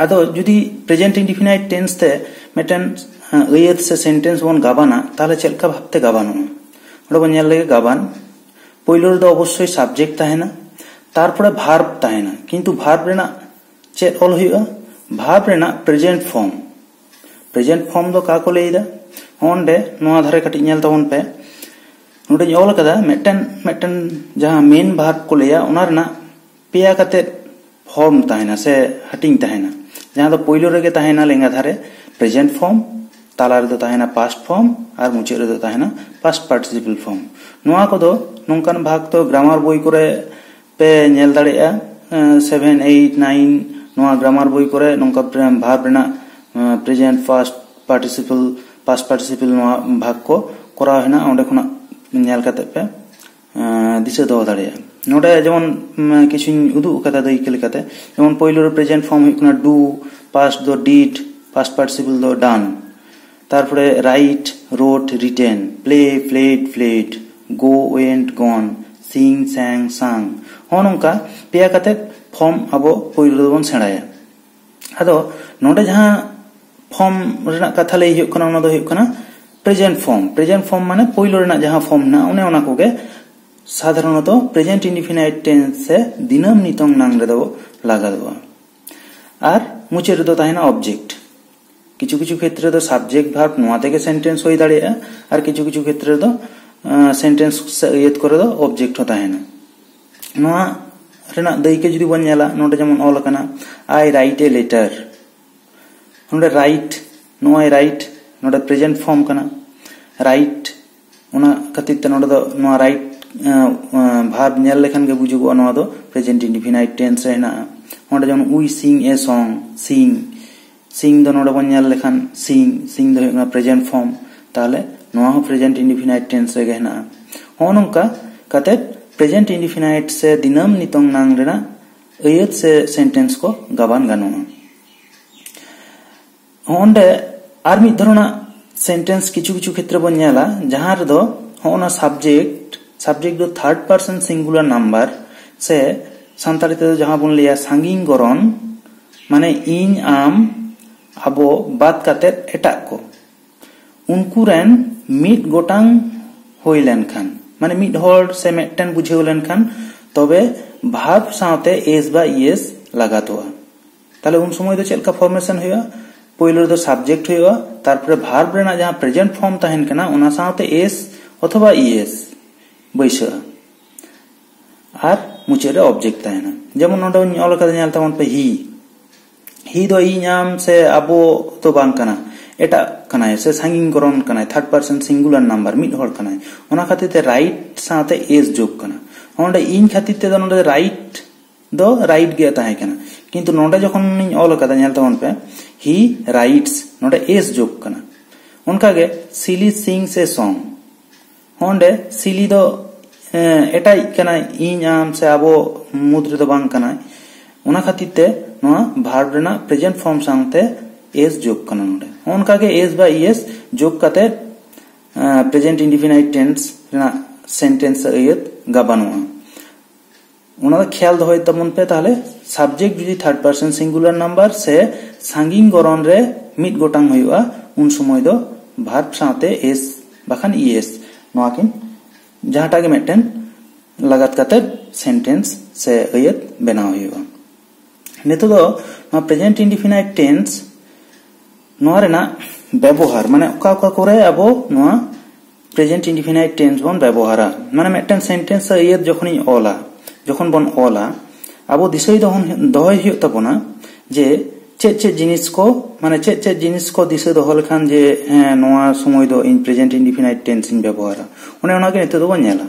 ᱟᱫᱚ ᱡᱩᱫᱤ ᱯᱨᱮᱡᱮᱱᱴ ᱤᱱᱰᱤᱯᱷᱤᱱᱟᱭᱤᱴ ᱴᱮᱱᱥ ᱛᱮ ᱢᱤᱫᱴᱮᱱ, ᱟᱸ, ᱟᱹᱭᱟᱹᱛ ᱥᱮ ᱥᱮᱱᱴᱮᱱᱥ ᱵᱚᱱ ᱜᱟᱵᱟᱱᱟ, ᱛᱟᱦᱚᱞᱮ ᱪᱮᱫ ᱞᱮᱠᱟ ᱵᱷᱟᱵᱛᱮ ᱜᱟᱵᱟᱱᱚᱜᱼᱟ? ᱚᱸᱰᱮ ᱵᱚᱱ ᱧᱮᱞ ᱞᱮᱜᱮ ᱜᱟᱵᱟᱱ᱾ ᱯᱳᱭᱞᱳ ᱨᱮᱫᱚ ᱚᱵᱚᱥᱥᱳᱭ ᱥᱟᱵᱡᱮᱠᱴ ᱛᱟᱦᱮᱱᱟ, ᱛᱟᱨᱯᱚᱨᱮ ᱵᱷᱟᱨᱵ ᱛᱟᱦᱮᱱᱟ, ᱠᱤᱱᱛᱩ ᱵᱷᱟᱨᱵ ᱨᱮᱱᱟᱜ ᱪᱮᱫ ᱚᱞ ᱦᱩᱭᱩᱜᱼᱟ? ᱵᱷᱟᱨᱵ ᱨᱮᱱᱟᱜ ᱯᱨᱮᱡᱮᱱᱴ ᱯᱷᱚᱨᱢ᱾ ᱯᱨᱮᱡᱮᱱᱴ ᱯᱷᱚᱨᱢ ᱫᱚ ᱚᱠᱟ ᱠᱚ ᱞᱟᱹᱭ ᱮᱫᱟ? ᱚᱸᱰᱮ ᱱᱚᱣᱟ ᱫᱷᱟᱨᱮ ᱠᱟᱹᱴᱤᱡ ᱧᱮᱞ ᱛᱟᱵᱚᱱ ᱯᱮ, ᱱᱚᱰᱮᱧ ᱚᱞ ᱠᱟᱫᱟ ᱢᱤᱫᱴᱮᱱ, ᱢᱤᱫᱴᱮᱱ ᱡᱟᱦᱟᱸ ᱢᱮᱱ ᱵᱷᱟᱨᱵ ᱠᱚ ᱞᱟᱹᱭᱟ, ᱚᱱᱟ ᱨᱮᱱᱟᱜ ᱯᱮᱭᱟ ᱠᱟᱛᱮ ᱯᱷᱚᱨᱢ ᱛᱟᱦᱮᱱᱟ ᱥᱮ ᱦᱟᱹᱴᱤᱧ ᱛᱟᱦᱮᱱᱟ᱾ ᱡᱟᱦᱟᱸ ᱫᱚ ᱯᱳᱭᱞᱳ ᱨᱮᱜᱮ ᱛᱟᱦᱮᱱᱟ ᱞᱮᱸᱜᱟ ᱫᱷᱟᱨᱮ ᱯᱨᱮᱡᱮᱱᱴ ᱯᱷᱚᱨᱢ, ᱛᱟᱞᱟ ᱨᱮᱫᱚ ᱛᱟᱦᱮᱱᱟ ᱯᱟᱥᱴ ᱯᱷᱚᱨᱢ ᱟᱨ ᱢᱩᱪᱟᱹᱫ ᱨᱮᱫᱚ ᱛᱟᱦᱮᱱᱟ ᱯᱟᱥᱴ ᱯᱟᱨᱴᱤᱥᱤᱯᱟᱞ ᱯᱷᱚᱨᱢ᱾ ᱱᱚᱣᱟ ᱠᱚᱫᱚ ᱱᱚᱝᱠᱟᱱ ᱵᱷᱟᱜᱽ ᱛᱚ ᱜᱨᱟᱢᱟᱨ ᱵᱳᱭ ᱠᱚᱨᱮ ᱯᱮ ᱧᱮᱞ ᱫᱟᱲᱮᱭᱟᱜᱼᱟ, ᱥᱮᱵᱷᱮᱱ ᱮᱭᱤᱴ ᱱᱟᱭᱤᱱ ᱱᱚᱣᱟ ᱜᱨᱟᱢᱟᱨ ᱵᱳᱭ ᱠᱚᱨᱮ ᱱᱚᱝᱠᱟ ᱵᱷᱟᱨᱵ ᱨᱮᱱᱟᱜ ᱯᱨᱮᱡᱮᱱᱴ, ᱯᱟᱥᱴ ᱯᱟᱨᱴᱤᱥᱤᱯᱟᱞ, ᱯᱟᱥᱴ ᱯᱟᱨᱴᱤᱥᱤᱯᱟᱞ ᱱᱚᱣᱟ ᱵᱷᱟᱜᱽ ᱠᱚ ᱠᱚᱨᱟᱣ ᱦᱮᱱᱟᱜᱼᱟ᱾ ᱚᱸᱰᱮ ᱠᱷᱚᱱᱟᱜ ᱧᱮᱞ ᱠᱟᱛᱮ ᱯᱮ ᱫᱤᱥᱟᱹ ᱫᱚᱦᱚ ᱫᱟᱲᱮᱭᱟᱜᱼᱟ᱾ ᱱᱚᱰᱮ ᱡᱮᱢᱚᱱ ᱠᱤᱪᱷᱩᱧ ᱩᱫᱩᱜ ᱟᱠᱟᱫᱟ ᱫᱟᱹᱭᱠᱟᱹ ᱞᱮᱠᱟᱛᱮ, ᱡᱮᱢᱚᱱ ᱯᱳᱭᱞᱳ ᱨᱮ ᱯᱨᱮᱡᱮᱱᱴ ᱯᱷᱚᱨᱢ ᱦᱩᱭᱩᱜ ᱠᱟᱱᱟ ᱰᱩ, ᱯᱟᱥᱴ ᱫᱚ ᱰᱤᱰ, ᱯᱟᱥᱴ ᱯᱟᱨᱴᱤᱥᱤᱯᱟᱞ ᱫᱚ ᱰᱟᱱ, ᱛᱟᱨᱯᱚᱨᱮ ᱨᱟᱭᱤᱴ, ᱨᱳᱴ, ᱨᱤᱴᱮᱱ, ᱯᱞᱮ, ᱯᱞᱮᱰ, ᱯᱞᱮᱰ, ᱜᱳ, ᱳᱭᱮᱱᱴ, ᱜᱚᱱ, ᱥᱤᱝ, ᱥᱮᱝ, ᱥᱟᱝ᱾ ᱦᱚᱸᱜᱼᱚ ᱱᱚᱝᱠᱟ ᱯᱮᱭᱟ ᱠᱟᱛᱮ ᱯᱷᱚᱨᱢ ᱟᱵᱚ ᱯᱳᱭᱞᱳ ᱫᱚᱵᱚᱱ ᱥᱮᱬᱟᱭᱟ᱾ ᱟᱫᱚ ᱱᱚᱰᱮ ᱡᱟᱦᱟᱸ ᱯᱷᱚᱨᱢ ᱨᱮᱱᱟᱜ ᱠᱟᱛᱷᱟ ᱞᱟᱹᱭ ᱦᱩᱭᱩᱜ ᱠᱟᱱᱟ, ᱚᱱᱟ ᱫᱚ ᱦᱩᱭᱩᱜ ᱠᱟᱱᱟ ᱯᱨᱮᱡᱮᱱᱴ ᱯᱷᱚᱨᱢ᱾ ᱯᱨᱮᱡᱮᱱᱴ ᱯᱷᱚᱨᱢ ᱢᱟᱱᱮ ᱯᱳᱭᱞᱳ ᱨᱮᱱᱟᱜ ᱡᱟᱦᱟᱸ ᱯᱷᱚᱨᱢ ᱢᱮᱱᱟᱜᱼᱟ, ᱚᱱᱮ ᱚᱱᱟ ᱠᱚᱜᱮ ᱥᱟᱫᱷᱟᱨᱚᱱᱚᱛᱚ ᱯᱨᱮᱡᱮᱱᱴ ᱤᱱᱰᱤᱯᱷᱤᱱᱟᱭᱤᱴ ᱴᱮᱱᱥ ᱥᱮ ᱫᱤᱱᱟᱹᱢ ᱱᱤᱛᱚᱝ ᱱᱟᱝ ᱨᱮᱫᱚ ᱞᱟᱜᱟᱣᱚᱜᱼᱟ᱾ ᱟᱨ ᱢᱩᱪᱟᱹᱫ ᱨᱮᱫᱚ ᱛᱟᱦᱮᱱᱟ ᱚᱵᱡᱮᱠᱴ᱾ ᱠᱤᱪᱷᱩ ᱠᱤᱪᱷᱩ ᱠᱷᱮᱛᱨᱮ ᱫᱚ ᱥᱟᱵᱡᱮᱠᱴ ᱵᱷᱟᱨᱵ ᱱᱚᱣᱟ ᱛᱮᱜᱮ ᱥᱮᱱᱴᱮᱱᱥ ᱦᱩᱭ ᱫᱟᱲᱮᱭᱟᱜᱼᱟ, ᱟᱨ ᱠᱤᱪᱷᱩ ᱠᱤᱪᱷᱩ ᱠᱷᱮᱛᱨᱮ ᱫᱚ ᱥᱮᱱᱴᱮᱱᱥ ᱥᱮ ᱟᱹᱭᱟᱹᱛ ᱠᱚᱨᱮ ᱫᱚ ᱚᱵᱡᱮᱠᱴ ᱦᱚᱸ ᱛᱟᱦᱮᱱᱟ᱾ ᱱᱚᱣᱟ ᱨᱮᱱᱟᱜ ᱫᱟᱹᱭᱠᱟᱹ ᱡᱩᱫᱤ ᱵᱚᱱ ᱧᱮᱞᱟ, ᱱᱚᱰᱮ ᱡᱮᱢᱚᱱ ᱚᱞ ᱟᱠᱟᱱᱟ, "I write a letter", ᱱᱚᱰᱮ ᱨᱟᱭᱤᱴ, ᱱᱚᱜᱼᱚᱭ ᱨᱟᱭᱤᱴ ᱱᱚᱰᱮ ᱯᱨᱮᱡᱮᱱᱴ ᱯᱷᱚᱨᱢ ᱠᱟᱱᱟ᱾ ᱨᱟᱭᱤᱴ, ᱚᱱᱟ ᱠᱷᱟᱹᱛᱤᱨ ᱛᱮ ᱱᱚᱰᱮ ᱫᱚ ᱱᱚᱣᱟ ᱨᱟᱭᱤᱴ ᱵᱷᱟᱨᱵ ᱧᱮᱞ ᱞᱮᱠᱷᱟᱱ ᱜᱮ ᱵᱩᱡᱩᱜᱚᱜᱼᱟ ᱱᱚᱣᱟ ᱫᱚ ᱯᱨᱮᱡᱮᱱᱴ ᱤᱱᱰᱤᱯᱷᱤᱱᱟᱭᱤᱴ ᱴᱮᱱᱥ ᱨᱮ ᱦᱮᱱᱟᱜᱼᱟ᱾ ᱚᱸᱰᱮ ᱡᱮᱢᱚᱱ "We sing a song", ᱥᱤᱝ, ᱥᱤᱝ ᱫᱚ ᱱᱚᱰᱮ ᱵᱚᱱ ᱧᱮᱞ ᱞᱮᱠᱷᱟᱱ ᱥᱤᱝ, ᱥᱤᱝ ᱫᱚ ᱦᱩᱭᱩᱜ ᱠᱟᱱᱟ ᱯᱨᱮᱡᱮᱱᱴ ᱯᱷᱚᱨᱢ, ᱛᱟᱦᱚᱞᱮ ᱱᱚᱣᱟ ᱦᱚᱸ ᱯᱨᱮᱡᱮᱱᱴ ᱤᱱᱰᱤᱯᱷᱤᱱᱟᱭᱤᱴ ᱴᱮᱱᱥ ᱨᱮᱜᱮ ᱦᱮᱱᱟᱜᱼᱟ᱾ ᱦᱚᱸᱜᱼᱚ ᱱᱚᱝᱠᱟ ᱠᱟᱛᱮ ᱯᱨᱮᱡᱮᱱᱴ ᱤᱱᱰᱤᱯᱷᱤᱱᱟᱭᱤᱴ ᱥᱮ ᱫᱤᱱᱟᱹᱢ ᱱᱤᱛᱚᱝ ᱱᱟᱝ ᱨᱮᱱᱟᱜ ᱟᱹᱭᱟᱹᱛ ᱥᱮ ᱥᱮᱱᱴᱮᱱᱥ ᱠᱚ ᱜᱟᱵᱟᱱ ᱜᱟᱱᱚᱜᱼᱟ᱾ ᱦᱚᱸᱜᱼᱚᱸᱰᱮ ᱟᱨ ᱢᱤᱫ ᱫᱷᱚᱨᱚᱱᱟᱜ ᱥᱮᱱᱴᱮᱱᱥ ᱠᱤᱪᱷᱩ ᱠᱤᱪᱷᱩ ᱠᱷᱮᱛᱨᱮ ᱵᱚᱱ ᱧᱮᱞᱟ, ᱡᱟᱦᱟᱸ ᱨᱮᱫᱚ ᱦᱚᱸᱜᱼᱚ ᱱᱟ ᱥᱟᱵᱡᱮᱠᱴ, ᱥᱟᱵᱡᱮᱠᱴ ᱫᱚ ᱛᱷᱟᱨᱰ ᱯᱟᱨᱥᱚᱱ ᱥᱤᱝᱜᱩᱞᱟᱨ ᱱᱟᱢᱵᱟᱨ ᱥᱮ ᱥᱟᱱᱛᱟᱲᱤ ᱛᱮᱫᱚ ᱡᱟᱦᱟᱸ ᱵᱚᱱ ᱞᱟᱹᱭᱟ ᱥᱟᱺᱜᱤᱧ ᱜᱚᱨᱚᱱ, ᱢᱟᱱᱮ ᱤᱧ, ᱟᱢ, ᱟᱵᱚ ᱵᱟᱫ ᱠᱟᱛᱮᱫ ᱮᱴᱟᱜ ᱠᱚ, ᱩᱱᱠᱩ ᱨᱮᱱ ᱢᱤᱫ ᱜᱚᱴᱟᱝ ᱦᱩᱭ ᱞᱮᱱᱠᱷᱟᱱ, ᱢᱟᱱᱮ ᱢᱤᱫ ᱦᱚᱲ ᱥᱮ ᱢᱤᱫᱴᱮᱱ ᱵᱩᱡᱷᱟᱹᱣ ᱞᱮᱱᱠᱷᱟᱱ, ᱛᱚᱵᱮ ᱵᱷᱟᱨᱵ ᱥᱟᱶᱛᱮ ᱮᱥ ᱵᱟ ᱤ ᱮᱥ ᱞᱟᱜᱟᱛᱚᱜᱼᱟ᱾ ᱛᱟᱦᱞᱮ ᱩᱱ ᱥᱚᱢᱚᱭ ᱫᱚ ᱪᱮᱫ ᱞᱮᱠᱟ ᱯᱷᱚᱨᱢᱮᱥᱚᱱ ᱦᱩᱭᱩᱜᱼᱟ? ᱯᱳᱭᱞᱳ ᱨᱮᱫᱚ ᱥᱟᱵᱡᱮᱠᱴ ᱦᱩᱭᱩᱜᱼᱟ, ᱛᱟᱨᱯᱚᱨᱮ ᱵᱷᱟᱨᱵ ᱨᱮᱱᱟᱜ ᱡᱟᱦᱟᱸ ᱯᱨᱮᱡᱮᱱᱴ ᱯᱷᱚᱨᱢ ᱛᱟᱦᱮᱱ ᱠᱟᱱᱟ, ᱚᱱᱟ ᱥᱟᱶᱛᱮ ᱮᱥ ᱚᱛᱷᱚᱵᱟ ᱤ ᱮᱥ ᱵᱟᱹᱭᱥᱟᱹᱜᱼᱟ, ᱟᱨ ᱢᱩᱪᱟᱹᱫ ᱨᱮ ᱚᱵᱡᱮᱠᱴ ᱛᱟᱦᱮᱱᱟ᱾ ᱡᱮᱢᱚᱱ ᱱᱚᱰᱮ ᱵᱚᱱ ᱚᱞ ᱟᱠᱟᱫᱟ, ᱧᱮᱞ ᱛᱟᱵᱚᱱ ᱯᱮ, ᱦᱤ, ᱦᱤ ᱫᱚ ᱤᱧ, ᱟᱢ ᱥᱮ ᱟᱵᱚ ᱫᱚ ᱵᱟᱝ ᱠᱟᱱᱟ, ᱮᱴᱟᱜ ᱠᱟᱱᱟᱭ ᱥᱮ ᱥᱟᱺᱜᱤᱧ ᱜᱚᱨᱚᱱ ᱠᱟᱱᱟᱭ, ᱛᱷᱟᱨᱰ ᱯᱟᱨᱥᱚᱱ ᱥᱤᱝᱜᱩᱞᱟᱨ ᱱᱟᱢᱵᱟᱨ, ᱢᱤᱫ ᱦᱚᱲ ᱠᱟᱱᱟᱭ᱾ ᱚᱱᱟ ᱠᱷᱟᱹᱛᱤᱨ ᱛᱮ ᱨᱟᱭᱤᱴ ᱥᱟᱶᱛᱮ ᱮᱥ ᱡᱳᱜᱽ ᱠᱟᱱᱟ᱾ ᱱᱚᱰᱮ ᱤᱧ ᱠᱷᱟᱹᱛᱤᱨ ᱛᱮᱫᱚ ᱱᱚᱰᱮ ᱨᱟᱭᱤᱴ ᱫᱚ ᱨᱟᱭᱤᱴ ᱜᱮ ᱛᱟᱦᱮᱸ ᱠᱟᱱᱟ, ᱠᱤᱱᱛᱩ ᱱᱚᱰᱮ ᱡᱚᱠᱷᱚᱱᱤᱧ ᱚᱞ ᱟᱠᱟᱫᱟ, ᱧᱮᱞ ᱛᱟᱵᱚᱱ ᱯᱮ, ᱦᱤ ᱨᱟᱭᱤᱴᱥ, ᱱᱚᱰᱮ ᱮᱥ ᱡᱳᱜᱽ ᱠᱟᱱᱟ᱾ ᱚᱱᱠᱟᱜᱮ ᱥᱤᱞᱤ ᱥᱤᱝ ᱥᱮ ᱥᱚᱝ, ᱚᱸᱰᱮ ᱥᱤᱞᱤ ᱫᱚ ᱮᱴᱟᱜ ᱠᱟᱱᱟᱭ, ᱤᱧ ᱟᱢ ᱥᱮ ᱟᱵᱚ ᱢᱩᱫᱽ ᱨᱮᱫᱚ ᱵᱟᱝ ᱠᱟᱱᱟᱭ᱾ ᱚᱱᱟ ᱠᱷᱟᱹᱛᱤᱨ ᱛᱮ ᱱᱚᱣᱟ ᱵᱷᱟᱨᱵ ᱨᱮᱱᱟᱜ ᱯᱨᱮᱡᱮᱱᱴ ᱯᱷᱚᱨᱢ ᱥᱟᱶᱛᱮ ᱮᱥ ᱡᱳᱜᱽ ᱠᱟᱱᱟ ᱱᱚᱰᱮ᱾ ᱚᱱᱠᱟᱜᱮ ᱮᱥ ᱵᱟ ᱤ ᱮᱥ ᱡᱳᱜᱽ ᱠᱟᱛᱮ ᱯᱨᱮᱡᱮᱱᱴ ᱤᱱᱰᱤᱯᱷᱤᱱᱟᱭᱤᱴ ᱴᱮᱱᱥ ᱨᱮᱱᱟᱜ ᱥᱮᱱᱴᱮᱱᱥ ᱟᱹᱭᱟᱹᱛ ᱜᱟᱵᱟᱱᱚᱜᱼᱟ᱾ ᱚᱱᱟ ᱫᱚ ᱠᱷᱮᱭᱟᱞ ᱫᱚᱦᱚᱭ ᱛᱟᱵᱚᱱ ᱯᱮ᱾ ᱛᱟᱦᱚᱞᱮ ᱥᱟᱵᱡᱮᱠᱴ ᱡᱩᱫᱤ ᱛᱷᱟᱨᱰ ᱯᱟᱨᱥᱚᱱ ᱥᱤᱝᱜᱩᱞᱟᱨ ᱱᱟᱢᱵᱟᱨ ᱥᱮ ᱥᱟᱺᱜᱤᱧ ᱜᱚᱨᱚᱱ ᱨᱮ ᱢᱤᱫ ᱜᱚᱴᱟᱝ ᱦᱩᱭᱩᱜᱼᱟ, ᱩᱱ ᱥᱚᱢᱚᱭ ᱫᱚ ᱵᱷᱟᱨᱵ ᱥᱟᱶᱛᱮ ᱮᱥ ᱵᱟᱠᱷᱟᱱ ᱤ ᱮᱥ, ᱱᱚᱣᱟ ᱠᱤᱱ ᱡᱟᱦᱟᱸᱴᱟᱜ ᱜᱮ ᱢᱤᱫᱴᱮᱱ ᱞᱟᱜᱟᱛ ᱠᱟᱛᱮ ᱥᱮᱱᱴᱮᱱᱥ ᱥᱮ ᱟᱹᱭᱟᱹᱛ ᱵᱮᱱᱟᱣ ᱦᱩᱭᱩᱜᱼᱟ᱾ ᱱᱤᱛᱚᱜ ᱫᱚ ᱱᱚᱣᱟ ᱯᱨᱮᱡᱮᱱᱴ ᱤᱱᱰᱤᱯᱷᱤᱱᱟᱭᱤᱴ ᱴᱮᱱᱥ, ᱱᱚᱣᱟ ᱨᱮᱱᱟᱜ ᱵᱮᱵᱚᱦᱟᱨ, ᱢᱟᱱᱮ ᱚᱠᱟ ᱚᱠᱟ ᱠᱚᱨᱮ ᱟᱵᱚ ᱱᱚᱣᱟ ᱯᱨᱮᱡᱮᱱᱴ ᱤᱱᱰᱤᱯᱷᱤᱱᱟᱭᱤᱴ ᱴᱮᱱᱥ ᱵᱚᱱ ᱵᱮᱵᱚᱦᱟᱨᱟ᱾ ᱢᱟᱱᱮ ᱢᱤᱫᱴᱮᱱ ᱥᱮᱱᱴᱮᱱᱥ ᱥᱮ ᱟᱹᱭᱟᱹᱛ ᱡᱚᱠᱷᱚᱱᱤᱧ ᱚᱞᱟ, ᱡᱚᱠᱷᱚᱱ ᱵᱚᱱ ᱚᱞᱟ, ᱟᱵᱚ ᱫᱤᱥᱟᱹᱭ ᱫᱚᱦᱚᱱ-, ᱫᱚᱦᱚᱭ ᱦᱩᱭᱩᱜ ᱛᱟᱵᱚᱱᱟ ᱡᱮ ᱪᱮᱫ ᱪᱮᱫ ᱡᱤᱱᱤᱥ ᱠᱚ, ᱢᱟᱱᱮ ᱪᱮᱫ ᱪᱮᱫ ᱡᱤᱱᱤᱥ ᱠᱚ ᱫᱤᱥᱟᱹ ᱫᱚᱦᱚ ᱞᱮᱠᱷᱟᱱ ᱡᱮ ᱦᱮᱸ, ᱱᱚᱣᱟ ᱥᱚᱢᱚᱭ ᱫᱚ ᱤᱧ ᱯᱨᱮᱡᱮᱱᱴ ᱤᱱᱰᱤᱯᱷᱤᱱᱟᱭᱤᱴ ᱴᱮᱱᱥ ᱤᱧ ᱵᱮᱵᱚᱦᱟᱨᱟ᱾ ᱚᱱᱮ ᱚᱱᱟᱜᱮ ᱱᱤᱛᱚᱜ ᱫᱚᱵᱚᱱ ᱧᱮᱞᱟ᱾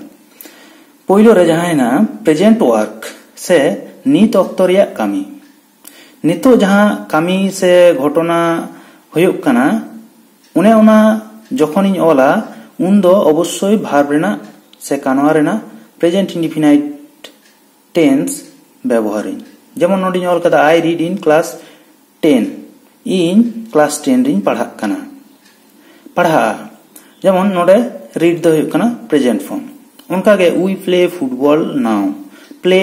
ᱯᱳᱭᱞᱳ ᱨᱮ ᱡᱟᱦᱟᱸ ᱦᱮᱱᱟᱜᱼᱟ ᱯᱨᱮᱡᱮᱱᱴ ᱣᱟᱨᱠ ᱥᱮ ᱱᱤᱛ ᱚᱠᱛᱚ ᱨᱮᱭᱟᱜ ᱠᱟᱹᱢᱤ᱾ ᱱᱤᱛᱚᱜ ᱡᱟᱦᱟᱸ ᱠᱟᱹᱢᱤ ᱥᱮ ᱜᱷᱚᱴᱚᱱᱟ ᱦᱩᱭᱩᱜ ᱠᱟᱱᱟ, ᱚᱱᱮ ᱚᱱᱟ ᱡᱚᱠᱷᱚᱱᱤᱧ ᱚᱞᱟ, ᱩᱱᱫᱚ ᱚᱵᱚᱥᱥᱳᱭ ᱵᱷᱟᱨᱵ ᱨᱮᱱᱟᱜ ᱥᱮ ᱠᱟᱱᱣᱟ ᱨᱮᱱᱟᱜ ᱯᱨᱮᱡᱮᱱᱴ ᱤᱱᱰᱤᱯᱷᱤᱱᱟᱭᱤᱴ ᱴᱮᱱᱥ ᱵᱮᱵᱚᱦᱟᱨᱤᱧ᱾ ᱡᱮᱢᱚᱱ ᱱᱚᱰᱮᱧ ᱚᱞ ᱠᱟᱫᱟ, "I read in class ten", ᱤᱧ ᱠᱞᱟᱥ ᱴᱮᱱ ᱨᱤᱧ ᱯᱟᱲᱦᱟᱜ ᱠᱟᱱᱟ, ᱯᱟᱲᱦᱟᱜᱼᱟ᱾ ᱡᱮᱢᱚᱱ ᱱᱚᱰᱮ ᱨᱤᱰ ᱫᱚ ᱦᱩᱭᱩᱜ ᱠᱟᱱᱟ ᱯᱨᱮᱡᱮᱱᱴ ᱯᱷᱚᱨᱢ᱾ ᱚᱱᱠᱟᱜᱮ "We play football now", play,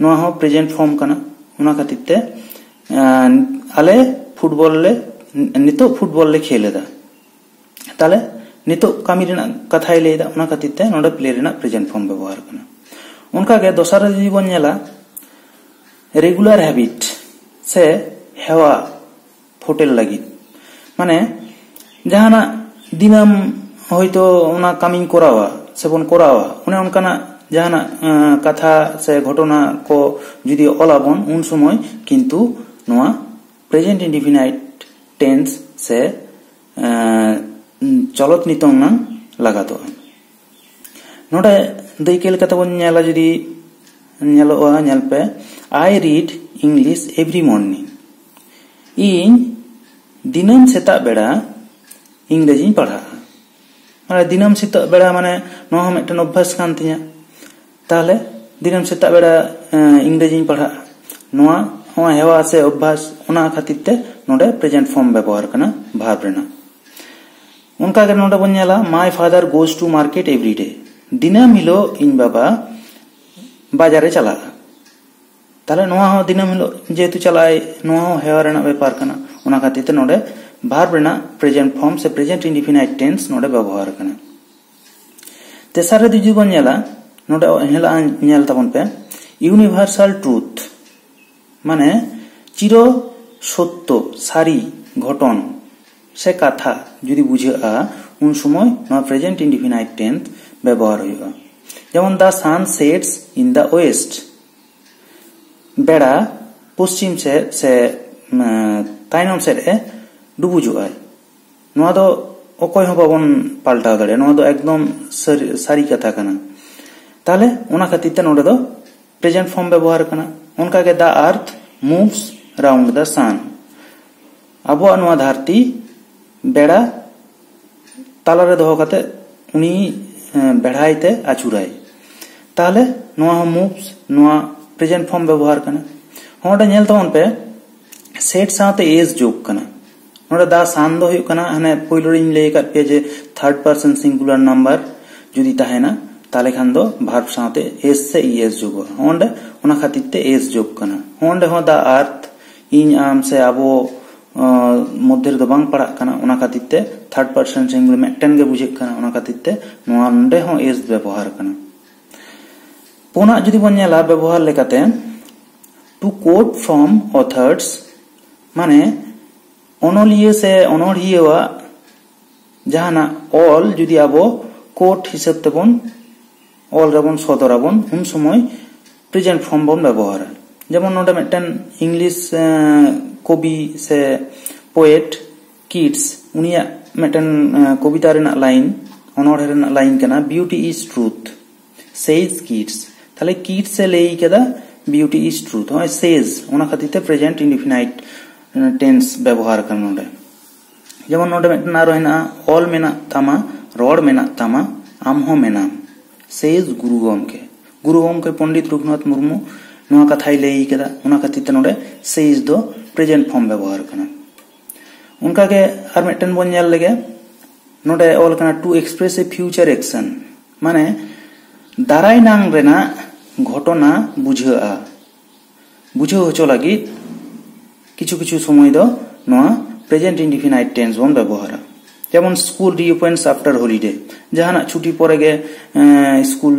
ᱱᱚᱣᱟ ᱦᱚᱸ ᱯᱨᱮᱡᱮᱱᱴ ᱯᱷᱚᱨᱢ ᱠᱟᱱᱟ᱾ ᱚᱱᱟ ᱠᱷᱟᱹᱛᱤᱨ ᱛᱮ, ᱟᱸ, ᱟᱞᱮ ᱯᱷᱩᱴᱵᱚᱞ ᱞᱮ, ᱱᱤᱛᱚᱜ ᱯᱷᱩᱴᱵᱚᱞ ᱞᱮ ᱠᱷᱮᱞ ᱮᱫᱟ᱾ ᱛᱟᱦᱞᱮ ᱱᱤᱛᱚᱜ ᱠᱟᱹᱢᱤ ᱨᱮᱱᱟᱜ ᱠᱟᱛᱷᱟᱭ ᱞᱟᱹᱭ ᱮᱫᱟ, ᱚᱱᱟ ᱠᱷᱟᱹᱛᱤᱨ ᱛᱮ ᱱᱚᱰᱮ ᱯᱞᱮ ᱨᱮᱱᱟᱜ ᱯᱨᱮᱡᱮᱱᱴ ᱯᱷᱚᱨᱢ ᱵᱮᱵᱚᱦᱟᱨ ᱠᱟᱱᱟ᱾ ᱚᱱᱠᱟᱜᱮ ᱫᱚᱥᱟᱨ ᱨᱮ ᱡᱩᱫᱤ ᱵᱚᱱ ᱧᱮᱞᱟ, ᱨᱮᱜᱩᱞᱟᱨ ᱦᱮᱵᱤᱴ ᱥᱮ ᱦᱮᱣᱟ ᱯᱷᱳᱴᱮᱞ ᱞᱟᱹᱜᱤᱫ, ᱢᱟᱱᱮ ᱡᱟᱦᱟᱱᱟᱜ ᱫᱤᱱᱟᱹᱢ ᱦᱚᱭᱛᱳ ᱚᱱᱟ ᱠᱟᱹᱢᱤᱧ ᱠᱚᱨᱟᱣᱟ ᱥᱮᱵᱚᱱ ᱠᱚᱨᱟᱣᱟ, ᱚᱱᱮ ᱚᱱᱠᱟᱱᱟᱜ ᱡᱟᱦᱟᱱᱟᱜ, ᱟᱸ, ᱠᱟᱛᱷᱟ ᱥᱮ ᱜᱷᱚᱴᱚᱱᱟ ᱠᱚ ᱡᱩᱫᱤ ᱚᱞᱟᱵᱚᱱ, ᱩᱱ ᱥᱚᱢᱚᱭ ᱠᱤᱱᱛᱩ ᱱᱚᱣᱟ present indefinite tense ᱥᱮ ᱮᱸ, ᱪᱚᱞᱚᱛ ᱱᱤᱛᱚᱝ ᱱᱟᱝ ᱞᱟᱜᱟᱛᱚᱜᱼᱟ᱾ ᱱᱚᱰᱮ ᱫᱟᱹᱭᱠᱟᱹ ᱞᱮᱠᱟᱛᱮ ᱵᱚᱱ ᱧᱮᱞᱟ, ᱡᱩᱫᱤ ᱧᱮᱞᱚᱜᱼᱟ, ᱧᱮᱞ ᱯᱮ, "I read English every morning", ᱤᱧ ᱫᱤᱱᱟᱹᱢ ᱥᱮᱛᱟᱜ ᱵᱮᱲᱟ ᱤᱝᱨᱮᱡᱤᱧ ᱯᱟᱲᱦᱟᱜᱼᱟ᱾ ᱢᱟᱱᱮ ᱫᱤᱱᱟᱹᱢ ᱥᱮᱛᱟᱜ ᱵᱮᱲᱟ, ᱢᱟᱱᱮ ᱱᱚᱣᱟ ᱦᱚᱸ ᱢᱤᱫᱴᱮᱱ ᱚᱵᱵᱷᱟᱥ ᱠᱟᱱ ᱛᱤᱧᱟᱹ᱾ ᱛᱟᱦᱚᱞᱮ ᱫᱤᱱᱟᱹᱢ ᱥᱮᱛᱟᱜ ᱵᱮᱲᱟ ᱮᱸ, ᱤᱝᱨᱮᱡᱤᱧ ᱯᱟᱲᱦᱟᱜᱼᱟ᱾ ᱱᱚᱣᱟ ᱦᱚᱸ ᱦᱮᱣᱟ ᱥᱮ ᱚᱵᱵᱷᱟᱥ, ᱚᱱᱟ ᱠᱷᱟᱹᱛᱤᱨ ᱛᱮ ᱱᱚᱰᱮ present form ᱵᱮᱵᱚᱦᱟᱨ ᱠᱟᱱᱟ verb ᱨᱮᱱᱟᱜ᱾ ᱚᱱᱠᱟ ᱜᱮ ᱱᱚᱰᱮ ᱵᱚᱱ ᱧᱮᱞᱟ, "My father goes to market every day", ᱫᱤᱱᱟᱹᱢ ᱦᱤᱞᱳᱜ ᱤᱧ ᱵᱟᱵᱟ ᱵᱟᱡᱟᱨᱮ ᱪᱟᱞᱟᱜᱼᱟ᱾ ᱛᱟᱦᱞᱮ ᱱᱚᱣᱟ ᱦᱚᱸ ᱫᱤᱱᱟᱹᱢ ᱦᱤᱞᱳᱜ ᱡᱮᱦᱮᱛᱩ ᱪᱟᱞᱟᱜᱼᱟᱭ, ᱱᱚᱣᱟ ᱦᱚᱸ ᱦᱮᱣᱟ ᱨᱮᱱᱟᱜ ᱵᱮᱯᱟᱨ ᱠᱟᱱᱟ᱾ ᱚᱱᱟ ᱠᱷᱟᱹᱛᱤᱨ ᱛᱮ ᱱᱚᱰᱮ verb ᱨᱮᱱᱟᱜ present form ᱥᱮ present indefinite tense ᱱᱚᱰᱮ ᱵᱮᱵᱚᱦᱟᱨ ᱠᱟᱱᱟ᱾ ᱛᱮᱥᱟᱨ ᱨᱮ ᱡᱩᱫᱤ ᱵᱚᱱ ᱧᱮᱞᱟ, ᱱᱚᱰᱮ ᱦᱮᱞᱟᱜᱼᱟ, ᱧᱮᱞ ᱛᱟᱵᱚᱱ ᱯᱮ, universal truth, ᱢᱟᱱᱮ ᱪᱤᱨᱚ ᱥᱚᱛᱛᱚ ᱥᱟᱹᱨᱤ ᱜᱷᱚᱴᱚᱱ ᱥᱮ ᱠᱟᱛᱷᱟ ᱡᱩᱫᱤ ᱵᱩᱡᱷᱟᱹᱜᱼᱟ, ᱩᱱ ᱥᱚᱢᱚᱭ ᱱᱚᱣᱟ present indefinite tense ᱵᱮᱵᱚᱦᱟᱨ ᱦᱩᱭᱩᱜᱼᱟ᱾ ᱡᱮᱢᱚᱱ, "The sun sets in the west", ᱵᱮᱲᱟ ᱯᱚᱥᱪᱤᱢ ᱥᱮᱫ ᱥᱮ, ᱩᱢ, ᱛᱟᱭᱱᱚᱢ ᱥᱮᱫ ᱮ ᱰᱩᱵᱩᱡᱚᱜᱼᱟᱭ᱾ ᱱᱚᱣᱟ ᱫᱚ ᱚᱠᱚᱭ ᱦᱚᱸ ᱵᱟᱵᱚᱱ ᱯᱟᱞᱴᱟᱣ ᱫᱟᱲᱮᱭᱟᱜᱼᱟ, ᱱᱚᱣᱟ ᱫᱚ ᱮᱠᱫᱚᱢ ᱥᱟᱹᱨᱤ, ᱥᱟᱹᱨᱤ ᱠᱟᱛᱷᱟ ᱠᱟᱱᱟ᱾ ᱛᱟᱦᱞᱮ ᱚᱱᱟ ᱠᱷᱟᱹᱛᱤᱨ ᱛᱮ ᱱᱚᱰᱮ ᱫᱚ present form ᱵᱮᱵᱚᱦᱟᱨ ᱠᱟᱱᱟ᱾ ᱚᱱᱠᱟᱜᱮ, "The earth moves round the sun", ᱟᱵᱚᱣᱟᱜ ᱱᱚᱣᱟ ᱫᱷᱟᱹᱨᱛᱤ ᱵᱮᱲᱟ ᱛᱟᱞᱟᱨᱮ ᱫᱚᱦᱚ ᱠᱟᱛᱮ ᱩᱱᱤ, ᱮᱸ, ᱵᱮᱲᱦᱟᱭ ᱛᱮ ᱟᱹᱪᱩᱨᱟᱭ᱾ ᱛᱟᱦᱞᱮ ᱱᱚᱣᱟ ᱦᱚᱸ moves, ᱱᱚᱣᱟ present form ᱵᱮᱵᱚᱦᱟᱨ ᱠᱟᱱᱟ᱾ ᱱᱚᱰᱮ ᱧᱮᱞ ᱛᱟᱵᱚᱱ ᱯᱮ, set ᱥᱟᱶᱛᱮ s ᱡᱳᱜ ᱠᱟᱱᱟ᱾ ᱱᱚᱰᱮ "the sun" ᱫᱚ ᱦᱩᱭᱩᱜ ᱠᱟᱱᱟ, ᱦᱟᱱᱮ ᱯᱳᱭᱞᱳ ᱨᱤᱧ ᱞᱟᱹᱭ ᱟᱠᱟᱫ ᱯᱮᱭᱟ ᱡᱮ third person singular number ᱡᱩᱫᱤ ᱛᱟᱦᱮᱱᱟ, ᱛᱟᱦᱞᱮ ᱠᱷᱟᱱ ᱫᱚ verb ᱥᱟᱶᱛᱮ s ᱥᱮ es ᱡᱳᱜᱚᱜᱼᱟ᱾ ᱱᱚᱰᱮ ᱚᱱᱟ ᱠᱷᱟᱹᱛᱤᱨ ᱛᱮ s ᱡᱳᱜ ᱠᱟᱱᱟ᱾ ᱱᱚᱰᱮ ᱦᱚᱸ "the earth", ᱤᱧ, ᱟᱢ ᱥᱮ ᱟᱵᱚ, ᱟᱸ, ᱢᱚᱫᱽᱫᱷᱮ ᱨᱮᱫᱚ ᱵᱟᱝ ᱯᱟᱲᱟᱜ ᱠᱟᱱᱟ, ᱚᱱᱟ ᱠᱷᱟᱹᱛᱤᱨ ᱛᱮ third person singular ᱢᱤᱫᱴᱮᱱ ᱜᱮ ᱵᱩᱡᱷᱟᱹᱜ ᱠᱟᱱᱟ, ᱚᱱᱟ ᱠᱷᱟᱹᱛᱤᱨ ᱛᱮ ᱱᱚᱣᱟ ᱱᱚᱰᱮ ᱦᱚᱸ s ᱵᱮᱵᱚᱦᱟᱨ ᱠᱟᱱᱟ᱾ ᱯᱩᱱᱟᱜ ᱡᱩᱫᱤ ᱵᱚᱱ ᱧᱮᱞᱟ ᱵᱮᱵᱚᱦᱟᱨ ᱞᱮᱠᱟᱛᱮ, "to quote from authors", ᱢᱟᱱᱮ ᱚᱱᱚᱞᱤᱭᱟᱹ ᱥᱮ ᱚᱱᱚᱲᱦᱤᱭᱟᱹᱣᱟᱜ ᱡᱟᱦᱟᱱᱟᱜ ᱚᱞ ᱡᱩᱫᱤ ᱟᱵᱚ quote ᱦᱤᱥᱟᱹᱵ ᱛᱮᱵᱚᱱ ᱚᱞ ᱨᱮᱵᱚᱱ ᱥᱚᱫᱚᱨᱟᱵᱚᱱ, ᱩᱱ ᱥᱚᱢᱚᱭ present form ᱵᱚᱱ ᱵᱮᱵᱚᱦᱟᱨᱟ᱾ ᱡᱮᱢᱚᱱ ᱱᱚᱰᱮ ᱢᱤᱫᱴᱮᱱ ᱤᱝᱞᱤᱥ ᱠᱚᱵᱤ ᱥᱮ ᱯᱳᱭᱮᱴ ᱠᱤᱴᱥ, ᱩᱱᱤᱭᱟᱜ ᱢᱤᱫᱴᱮᱱ ᱠᱚᱵᱤᱛᱟ ᱨᱮᱱᱟᱜ ᱞᱟᱭᱤᱱ, ᱚᱱᱚᱬᱦᱮ ᱨᱮᱱᱟᱜ ᱞᱟᱭᱤᱱ ᱠᱟᱱᱟ, "Beauty is truth, says Keats." ᱛᱟᱦᱞᱮ ᱠᱤᱴᱥ ᱮ ᱞᱟᱹᱭ ᱠᱟᱫᱟ, "Beauty is truth", ᱱᱚᱜᱼᱚᱭ says, ᱚᱱᱟ ᱠᱷᱟᱹᱛᱤᱨ ᱛᱮ present indefinite tense ᱵᱮᱵᱚᱦᱟᱨ ᱠᱟᱱᱟ ᱱᱚᱰᱮ᱾ ᱡᱮᱢᱚᱱ ᱱᱚᱰᱮ ᱢᱤᱫᱴᱮᱱ ᱟᱨᱚ ᱦᱮᱱᱟᱜᱼᱟ, "ᱚᱞ ᱢᱮᱱᱟᱜ ᱛᱟᱢᱟ, ᱨᱚᱲ ᱢᱮᱱᱟᱜ ᱛᱟᱢᱟ, ᱟᱢ ᱦᱚᱸ ᱢᱮᱱᱟᱢ", says ᱜᱩᱨᱩ ᱜᱚᱢᱠᱮ᱾ ᱜᱩᱨᱩ ᱜᱚᱢᱠᱮ ᱯᱚᱱᱰᱤᱛ ᱨᱚᱜᱷᱩᱱᱟᱛᱷ ᱢᱩᱨᱢᱩ ᱱᱚᱣᱟ ᱠᱟᱛᱷᱟᱭ ᱞᱟᱹᱭ ᱠᱟᱫᱟ, ᱚᱱᱟ ᱠᱷᱟᱹᱛᱤᱨ ᱛᱮ ᱱᱚᱰᱮ says ᱫᱚ present form ᱵᱮᱵᱚᱦᱟᱨ ᱠᱟᱱᱟ᱾ ᱚᱱᱠᱟᱜᱮ ᱟᱨ ᱢᱤᱫᱴᱮᱱ ᱵᱚᱱ ᱧᱮᱞ ᱞᱮᱜᱮ, ᱱᱚᱰᱮ ᱚᱞ ᱠᱟᱱᱟ, "To express a future action", ᱢᱟᱱᱮ ᱫᱟᱨᱟᱭ ᱱᱟᱝ ᱨᱮᱱᱟᱜ ᱜᱷᱚᱴᱚᱱᱟ ᱵᱩᱡᱷᱟᱹᱜᱼᱟ, ᱵᱩᱡᱷᱟᱹᱣ ᱦᱚᱪᱚ ᱞᱟᱹᱜᱤᱫ ᱠᱤᱪᱷᱩ ᱠᱤᱪᱷᱩ ᱥᱚᱢᱚᱭ ᱫᱚ ᱱᱚᱣᱟ present indefinite tense ᱵᱚᱱ ᱵᱮᱵᱚᱦᱟᱨᱟ᱾ ᱡᱮᱢᱚᱱ, "School reopens after holiday", ᱡᱟᱦᱟᱱᱟᱜ ᱪᱷᱩᱴᱤ ᱯᱚᱨᱮ ᱜᱮ ᱮᱸ, ᱥᱠᱩᱞ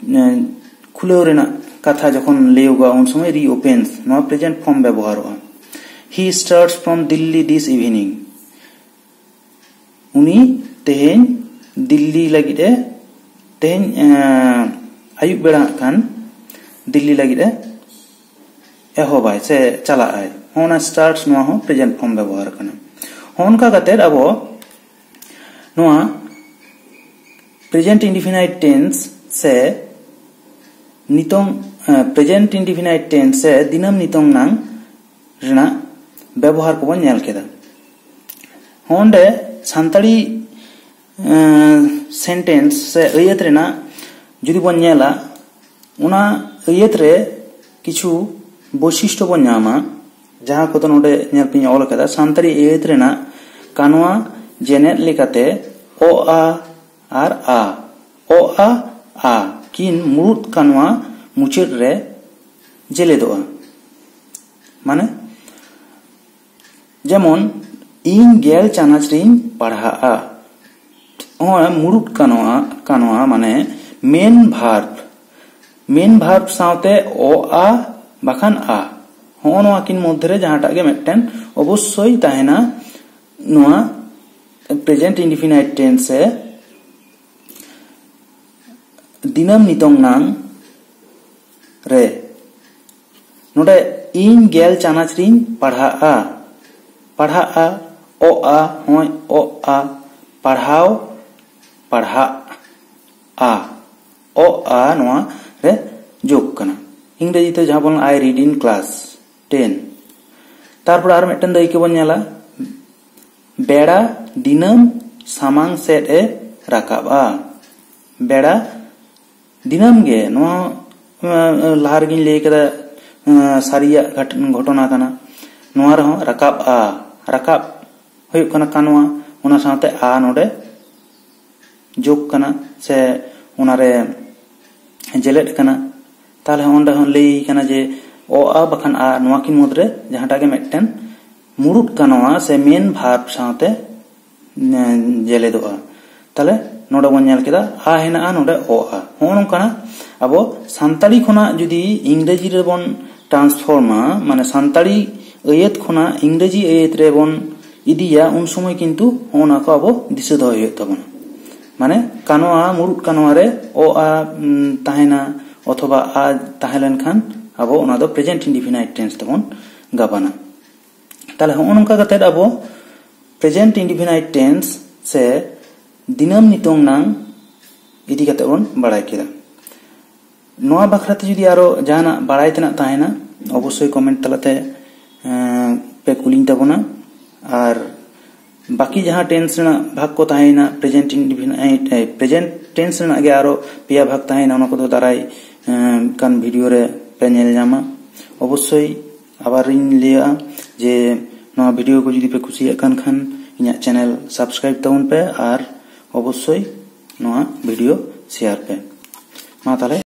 ᱮᱸ, ᱠᱷᱩᱞᱟᱹᱣ ᱨᱮᱱᱟᱜ ᱠᱟᱛᱷᱟ ᱡᱚᱠᱷᱚᱱ ᱞᱟᱹᱭᱚᱜᱚᱜᱼᱟ, ᱩᱱ ᱥᱚᱢᱚᱭ reopens, ᱱᱚᱣᱟ present form ᱵᱮᱵᱚᱦᱟᱨᱚᱜᱼᱟ᱾ "He starts from Delhi this evening", ᱩᱱᱤ ᱛᱮᱦᱮᱧ ᱫᱤᱞᱞᱤ ᱞᱟᱹᱜᱤᱫ ᱮ, ᱛᱮᱦᱮᱧ ᱮᱸ, ᱟᱹᱭᱩᱵ ᱵᱮᱲᱟ ᱦᱟᱸᱜ ᱠᱷᱟᱱ ᱫᱤᱞᱞᱤ ᱞᱟᱹᱜᱤᱫ ᱮ ᱮᱦᱚᱵᱟᱭ ᱥᱮ ᱪᱟᱞᱟᱜ ᱟᱭ᱾ ᱦᱚᱸ, ᱚᱱᱟ starts, ᱱᱚᱣᱟ ᱦᱚᱸ present form ᱵᱮᱵᱚᱦᱟᱨ ᱠᱟᱱᱟ᱾ ᱦᱚᱸ, ᱚᱱᱠᱟ ᱠᱟᱛᱮᱫ ᱟᱵᱚ ᱱᱚᱣᱟ present indefinite tense ᱥᱮ ᱱᱤᱛᱚᱝ, ᱮ, present indefinite tense ᱥᱮ ᱫᱤᱱᱟᱹᱢ ᱱᱤᱛᱚᱝ ᱱᱟᱝ ᱨᱮᱱᱟᱜ ᱵᱮᱵᱚᱦᱟᱨ ᱠᱚᱵᱚᱱ ᱧᱮᱞ ᱠᱮᱫᱟ᱾ ᱦᱚᱸ, ᱚᱸᱰᱮ ᱥᱟᱱᱛᱟᱲᱤ, ᱮ, sentence ᱥᱮ ᱟᱹᱭᱟᱹᱛ ᱨᱮᱱᱟᱜ ᱡᱩᱫᱤ ᱵᱚᱱ ᱧᱮᱞᱟ, ᱚᱱᱟ ᱟᱹᱭᱟᱹᱛ ᱨᱮ ᱠᱤᱪᱷᱩ ᱵᱳᱭᱥᱤᱥᱴᱚ ᱵᱚᱱ ᱧᱟᱢᱟ, ᱡᱟᱦᱟᱸ ᱠᱚᱫᱚ ᱱᱚᱰᱮ ᱧᱮᱞ ᱯᱮᱧ ᱚᱞ ᱟᱠᱟᱫᱟ, ᱥᱟᱱᱛᱟᱲᱤ ᱟᱹᱭᱟᱹᱛ ᱨᱮᱱᱟᱜ ᱠᱟᱱᱣᱟ ᱡᱮᱱᱮᱫ ᱞᱮᱠᱟᱛᱮ ᱚ, ᱟ ᱟᱨ ᱟ, ᱚ, ᱟ, ᱟ ᱠᱤᱱ ᱢᱩᱲᱩᱫ ᱠᱟᱱᱣᱟ ᱢᱩᱪᱟᱹᱫ ᱨᱮ ᱡᱮᱞᱮᱫᱚᱜᱼᱟ᱾ ᱢᱟᱱᱮ, ᱡᱮᱢᱚᱱ, "ᱤᱧ ᱜᱮᱞ ᱪᱟᱱᱟᱪ ᱨᱤᱧ ᱯᱟᱲᱦᱟᱜᱼᱟ", ᱱᱚᱜᱼᱚᱭ ᱢᱩᱲᱩᱫ ᱠᱟᱱᱣᱟ, ᱠᱟᱱᱣᱟ ᱢᱟᱱᱮ main verb, main verb ᱥᱟᱶᱛᱮ ᱚ, ᱟ ᱵᱟᱠᱷᱟᱱ ᱟ, ᱦᱚᱸᱜᱼᱚ ᱱᱚᱣᱟ ᱠᱤᱱ ᱢᱚᱫᱽᱫᱷᱮ ᱨᱮ ᱡᱟᱦᱟᱸᱴᱟᱜ ᱜᱮ ᱢᱤᱫᱴᱮᱱ ᱚᱵᱚᱥᱥᱳᱭ ᱛᱟᱦᱮᱱᱟ ᱱᱚᱣᱟ present indefinite tense ᱥᱮ ᱫᱤᱱᱟᱹᱢ ᱱᱤᱛᱚᱝ ᱱᱟᱝ ᱨᱮ᱾ ᱱᱚᱰᱮ ᱤᱧ ᱜᱮᱞ ᱪᱟᱱᱟᱪ ᱨᱤᱧ ᱯᱟᱲᱦᱟᱜᱼᱟ᱾ ᱯᱟᱲᱦᱟᱜᱼᱟ, ᱚᱜᱼᱟ, ᱦᱚᱸᱭ ᱚᱜᱼᱟ, ᱯᱟᱲᱦᱟᱣ, ᱯᱟᱲᱦᱟᱜ, ᱟ, ᱚᱜᱼᱟ ᱱᱚᱣᱟ ᱨᱮ ᱡᱳᱜᱽ ᱠᱟᱱᱟ᱾ ᱤᱝᱨᱮᱡᱤ ᱛᱮ ᱡᱟᱦᱟᱸ ᱵᱚᱱ I read in class ten᱾ ᱛᱟᱨᱯᱚᱨᱮ ᱟᱨ ᱢᱤᱫᱴᱮᱱ ᱫᱚ ᱟᱹᱭᱠᱟᱹ ᱵᱚᱱ ᱧᱮᱞᱟ, ᱵᱮᱲᱟ ᱫᱤᱱᱟᱹᱢ ᱥᱟᱢᱟᱝ ᱥᱮᱫ ᱮ ᱨᱟᱠᱟᱵᱼᱟ᱾ ᱵᱮᱲᱟ ᱫᱤᱱᱟᱹᱢ ᱜᱮ, ᱱᱚᱣᱟ, ᱟᱸ, ᱞᱟᱦᱟ ᱨᱮᱜᱤᱧ ᱞᱟᱹᱭ ᱠᱟᱫᱟ, ᱟᱸ, ᱥᱟᱹᱨᱤᱭᱟᱜ ᱜᱷᱟᱴ-, ᱜᱷᱚᱴᱚᱱᱟ ᱠᱟᱱᱟ᱾ ᱱᱚᱣᱟ ᱨᱮᱦᱚᱸ ᱨᱟᱠᱟᱵᱼᱟ, ᱨᱟᱠᱟᱵ ᱦᱩᱭᱩᱜ ᱠᱟᱱᱟ ᱠᱟᱱᱣᱟ, ᱚᱱᱟ ᱥᱟᱶᱛᱮ ᱟ ᱱᱚᱰᱮ ᱡᱳᱜᱽ ᱠᱟᱱᱟ, ᱥᱮ ᱚᱱᱟᱨᱮ ᱡᱮᱞᱮᱫ ᱠᱟᱱᱟ᱾ ᱛᱟᱦᱞᱮ ᱚᱸᱰᱮ ᱦᱚᱸ ᱞᱟᱹᱭ ᱠᱟᱱᱟ ᱡᱮ ᱚ, ᱟ ᱵᱟᱠᱷᱟᱱ ᱟ, ᱱᱚᱣᱟ ᱠᱤᱱ ᱢᱩᱫᱽᱨᱮ ᱡᱟᱦᱟᱸᱴᱟᱜ ᱜᱮ ᱢᱤᱫᱴᱮᱱ ᱢᱩᱲᱩᱫ ᱠᱟᱱᱣᱟ ᱥᱮ main verb ᱥᱟᱶᱛᱮ, ᱮᱸ, ᱡᱮᱞᱮᱫᱚᱜᱼᱟ᱾ ᱛᱟᱦᱞᱮ ᱱᱚᱰᱮ ᱵᱚᱱ ᱧᱮᱞ ᱠᱮᱫᱟ ᱟ ᱦᱮᱱᱟᱜᱼᱟ, ᱱᱚᱰᱮ ᱚ, ᱟ᱾ ᱦᱚᱸᱜᱼᱚ ᱱᱚᱝᱠᱟᱱᱟᱜ ᱟᱵᱚ ᱥᱟᱱᱛᱟᱲᱤ ᱠᱷᱚᱱᱟᱜ ᱡᱩᱫᱤ ᱤᱝᱨᱮᱡᱤ ᱨᱮᱵᱚᱱ transformᱟ, ᱢᱟᱱᱮ ᱥᱟᱱᱛᱟᱲᱤ ᱟᱹᱭᱟᱹᱛ ᱠᱷᱚᱱᱟᱜ ᱤᱝᱨᱮᱡᱤ ᱟᱹᱭᱟᱹᱛ ᱨᱮᱵᱚᱱ ᱤᱫᱤᱭᱟ, ᱩᱱ ᱥᱚᱢᱚᱭ ᱠᱤᱱᱛᱩ ᱦᱚᱸᱜᱼᱚ ᱱᱟ ᱠᱚ ᱟᱵᱚ ᱫᱤᱥᱟᱹ ᱫᱚᱦᱚᱭ ᱦᱩᱭᱩᱜ ᱛᱟᱵᱚᱱᱟ᱾ ᱢᱟᱱᱮ ᱠᱟᱱᱣᱟ, ᱢᱩᱲᱩᱫ ᱠᱟᱱᱣᱟ ᱨᱮ ᱚ, ᱟ, ᱩᱸ, ᱛᱟᱦᱮᱱᱟ ᱚᱛᱷᱚᱵᱟ ᱟ ᱛᱟᱦᱮᱸ ᱞᱮᱱᱠᱷᱟᱱ ᱟᱵᱚ ᱚᱱᱟ ᱫᱚ present indefinite tense ᱛᱮᱵᱚᱱ ᱜᱟᱵᱟᱱᱟ᱾ ᱛᱟᱦᱞᱮ ᱦᱚᱸᱜᱼᱚ ᱱᱚᱝᱠᱟ ᱠᱟᱛᱮᱫ ᱟᱵᱚ present indefinite tense ᱥᱮ ᱫᱤᱱᱟᱹᱢ ᱱᱤᱛᱚᱝ ᱱᱟᱝ ᱤᱫᱤ ᱠᱟᱛᱮᱫ ᱵᱚᱱ ᱵᱟᱲᱟᱭ ᱠᱮᱫᱟ᱾ ᱱᱚᱣᱟ ᱵᱟᱠᱷᱨᱟᱛᱮ ᱡᱩᱫᱤ ᱟᱨᱚ ᱡᱟᱦᱟᱱᱟᱜ ᱵᱟᱲᱟᱭ ᱛᱮᱱᱟᱜ ᱛᱟᱦᱮᱱᱟ, ᱚᱵᱚᱥᱥᱳᱭ comment ᱛᱟᱞᱟᱛᱮ, ᱮᱸ, ᱯᱮ ᱠᱩᱞᱤᱧ ᱛᱟᱵᱚᱱᱟ᱾ ᱟᱨ ᱵᱟᱹᱠᱤ ᱡᱟᱦᱟᱸ tense ᱨᱮᱱᱟᱜ ᱵᱷᱟᱜᱽ ᱠᱚ ᱛᱟᱦᱮᱸᱭᱮᱱᱟ, present indefinite, ᱮ, present tense ᱨᱮᱱᱟᱜ ᱜᱮ ᱟᱨᱚ ᱯᱮᱭᱟ ᱵᱷᱟᱜᱽ ᱛᱟᱦᱮᱸᱭᱮᱱᱟ, ᱚᱱᱟ ᱠᱚᱫᱚ ᱫᱟᱨᱟᱭ, ᱮᱸ, ᱠᱟᱱ video ᱨᱮ ᱯᱮ ᱧᱮᱞ ᱧᱟᱢᱟ᱾ ᱚᱵᱚᱥᱥᱳᱭ ᱟᱵᱟᱨᱤᱧ ᱞᱟᱹᱭᱟ ᱡᱮ ᱱᱚᱣᱟ video ᱠᱚ ᱡᱩᱫᱤ ᱯᱮ ᱠᱩᱥᱤᱭᱟᱜ ᱠᱟᱱ ᱠᱷᱟᱱ ᱤᱧᱟᱹᱜ channel subscribe ᱛᱟᱵᱚᱱ ᱯᱮ ᱟᱨ ᱚᱵᱚᱥᱥᱳᱭ ᱱᱚᱣᱟ video share ᱯᱮ᱾ ᱢᱟ ᱛᱟᱦᱞᱮ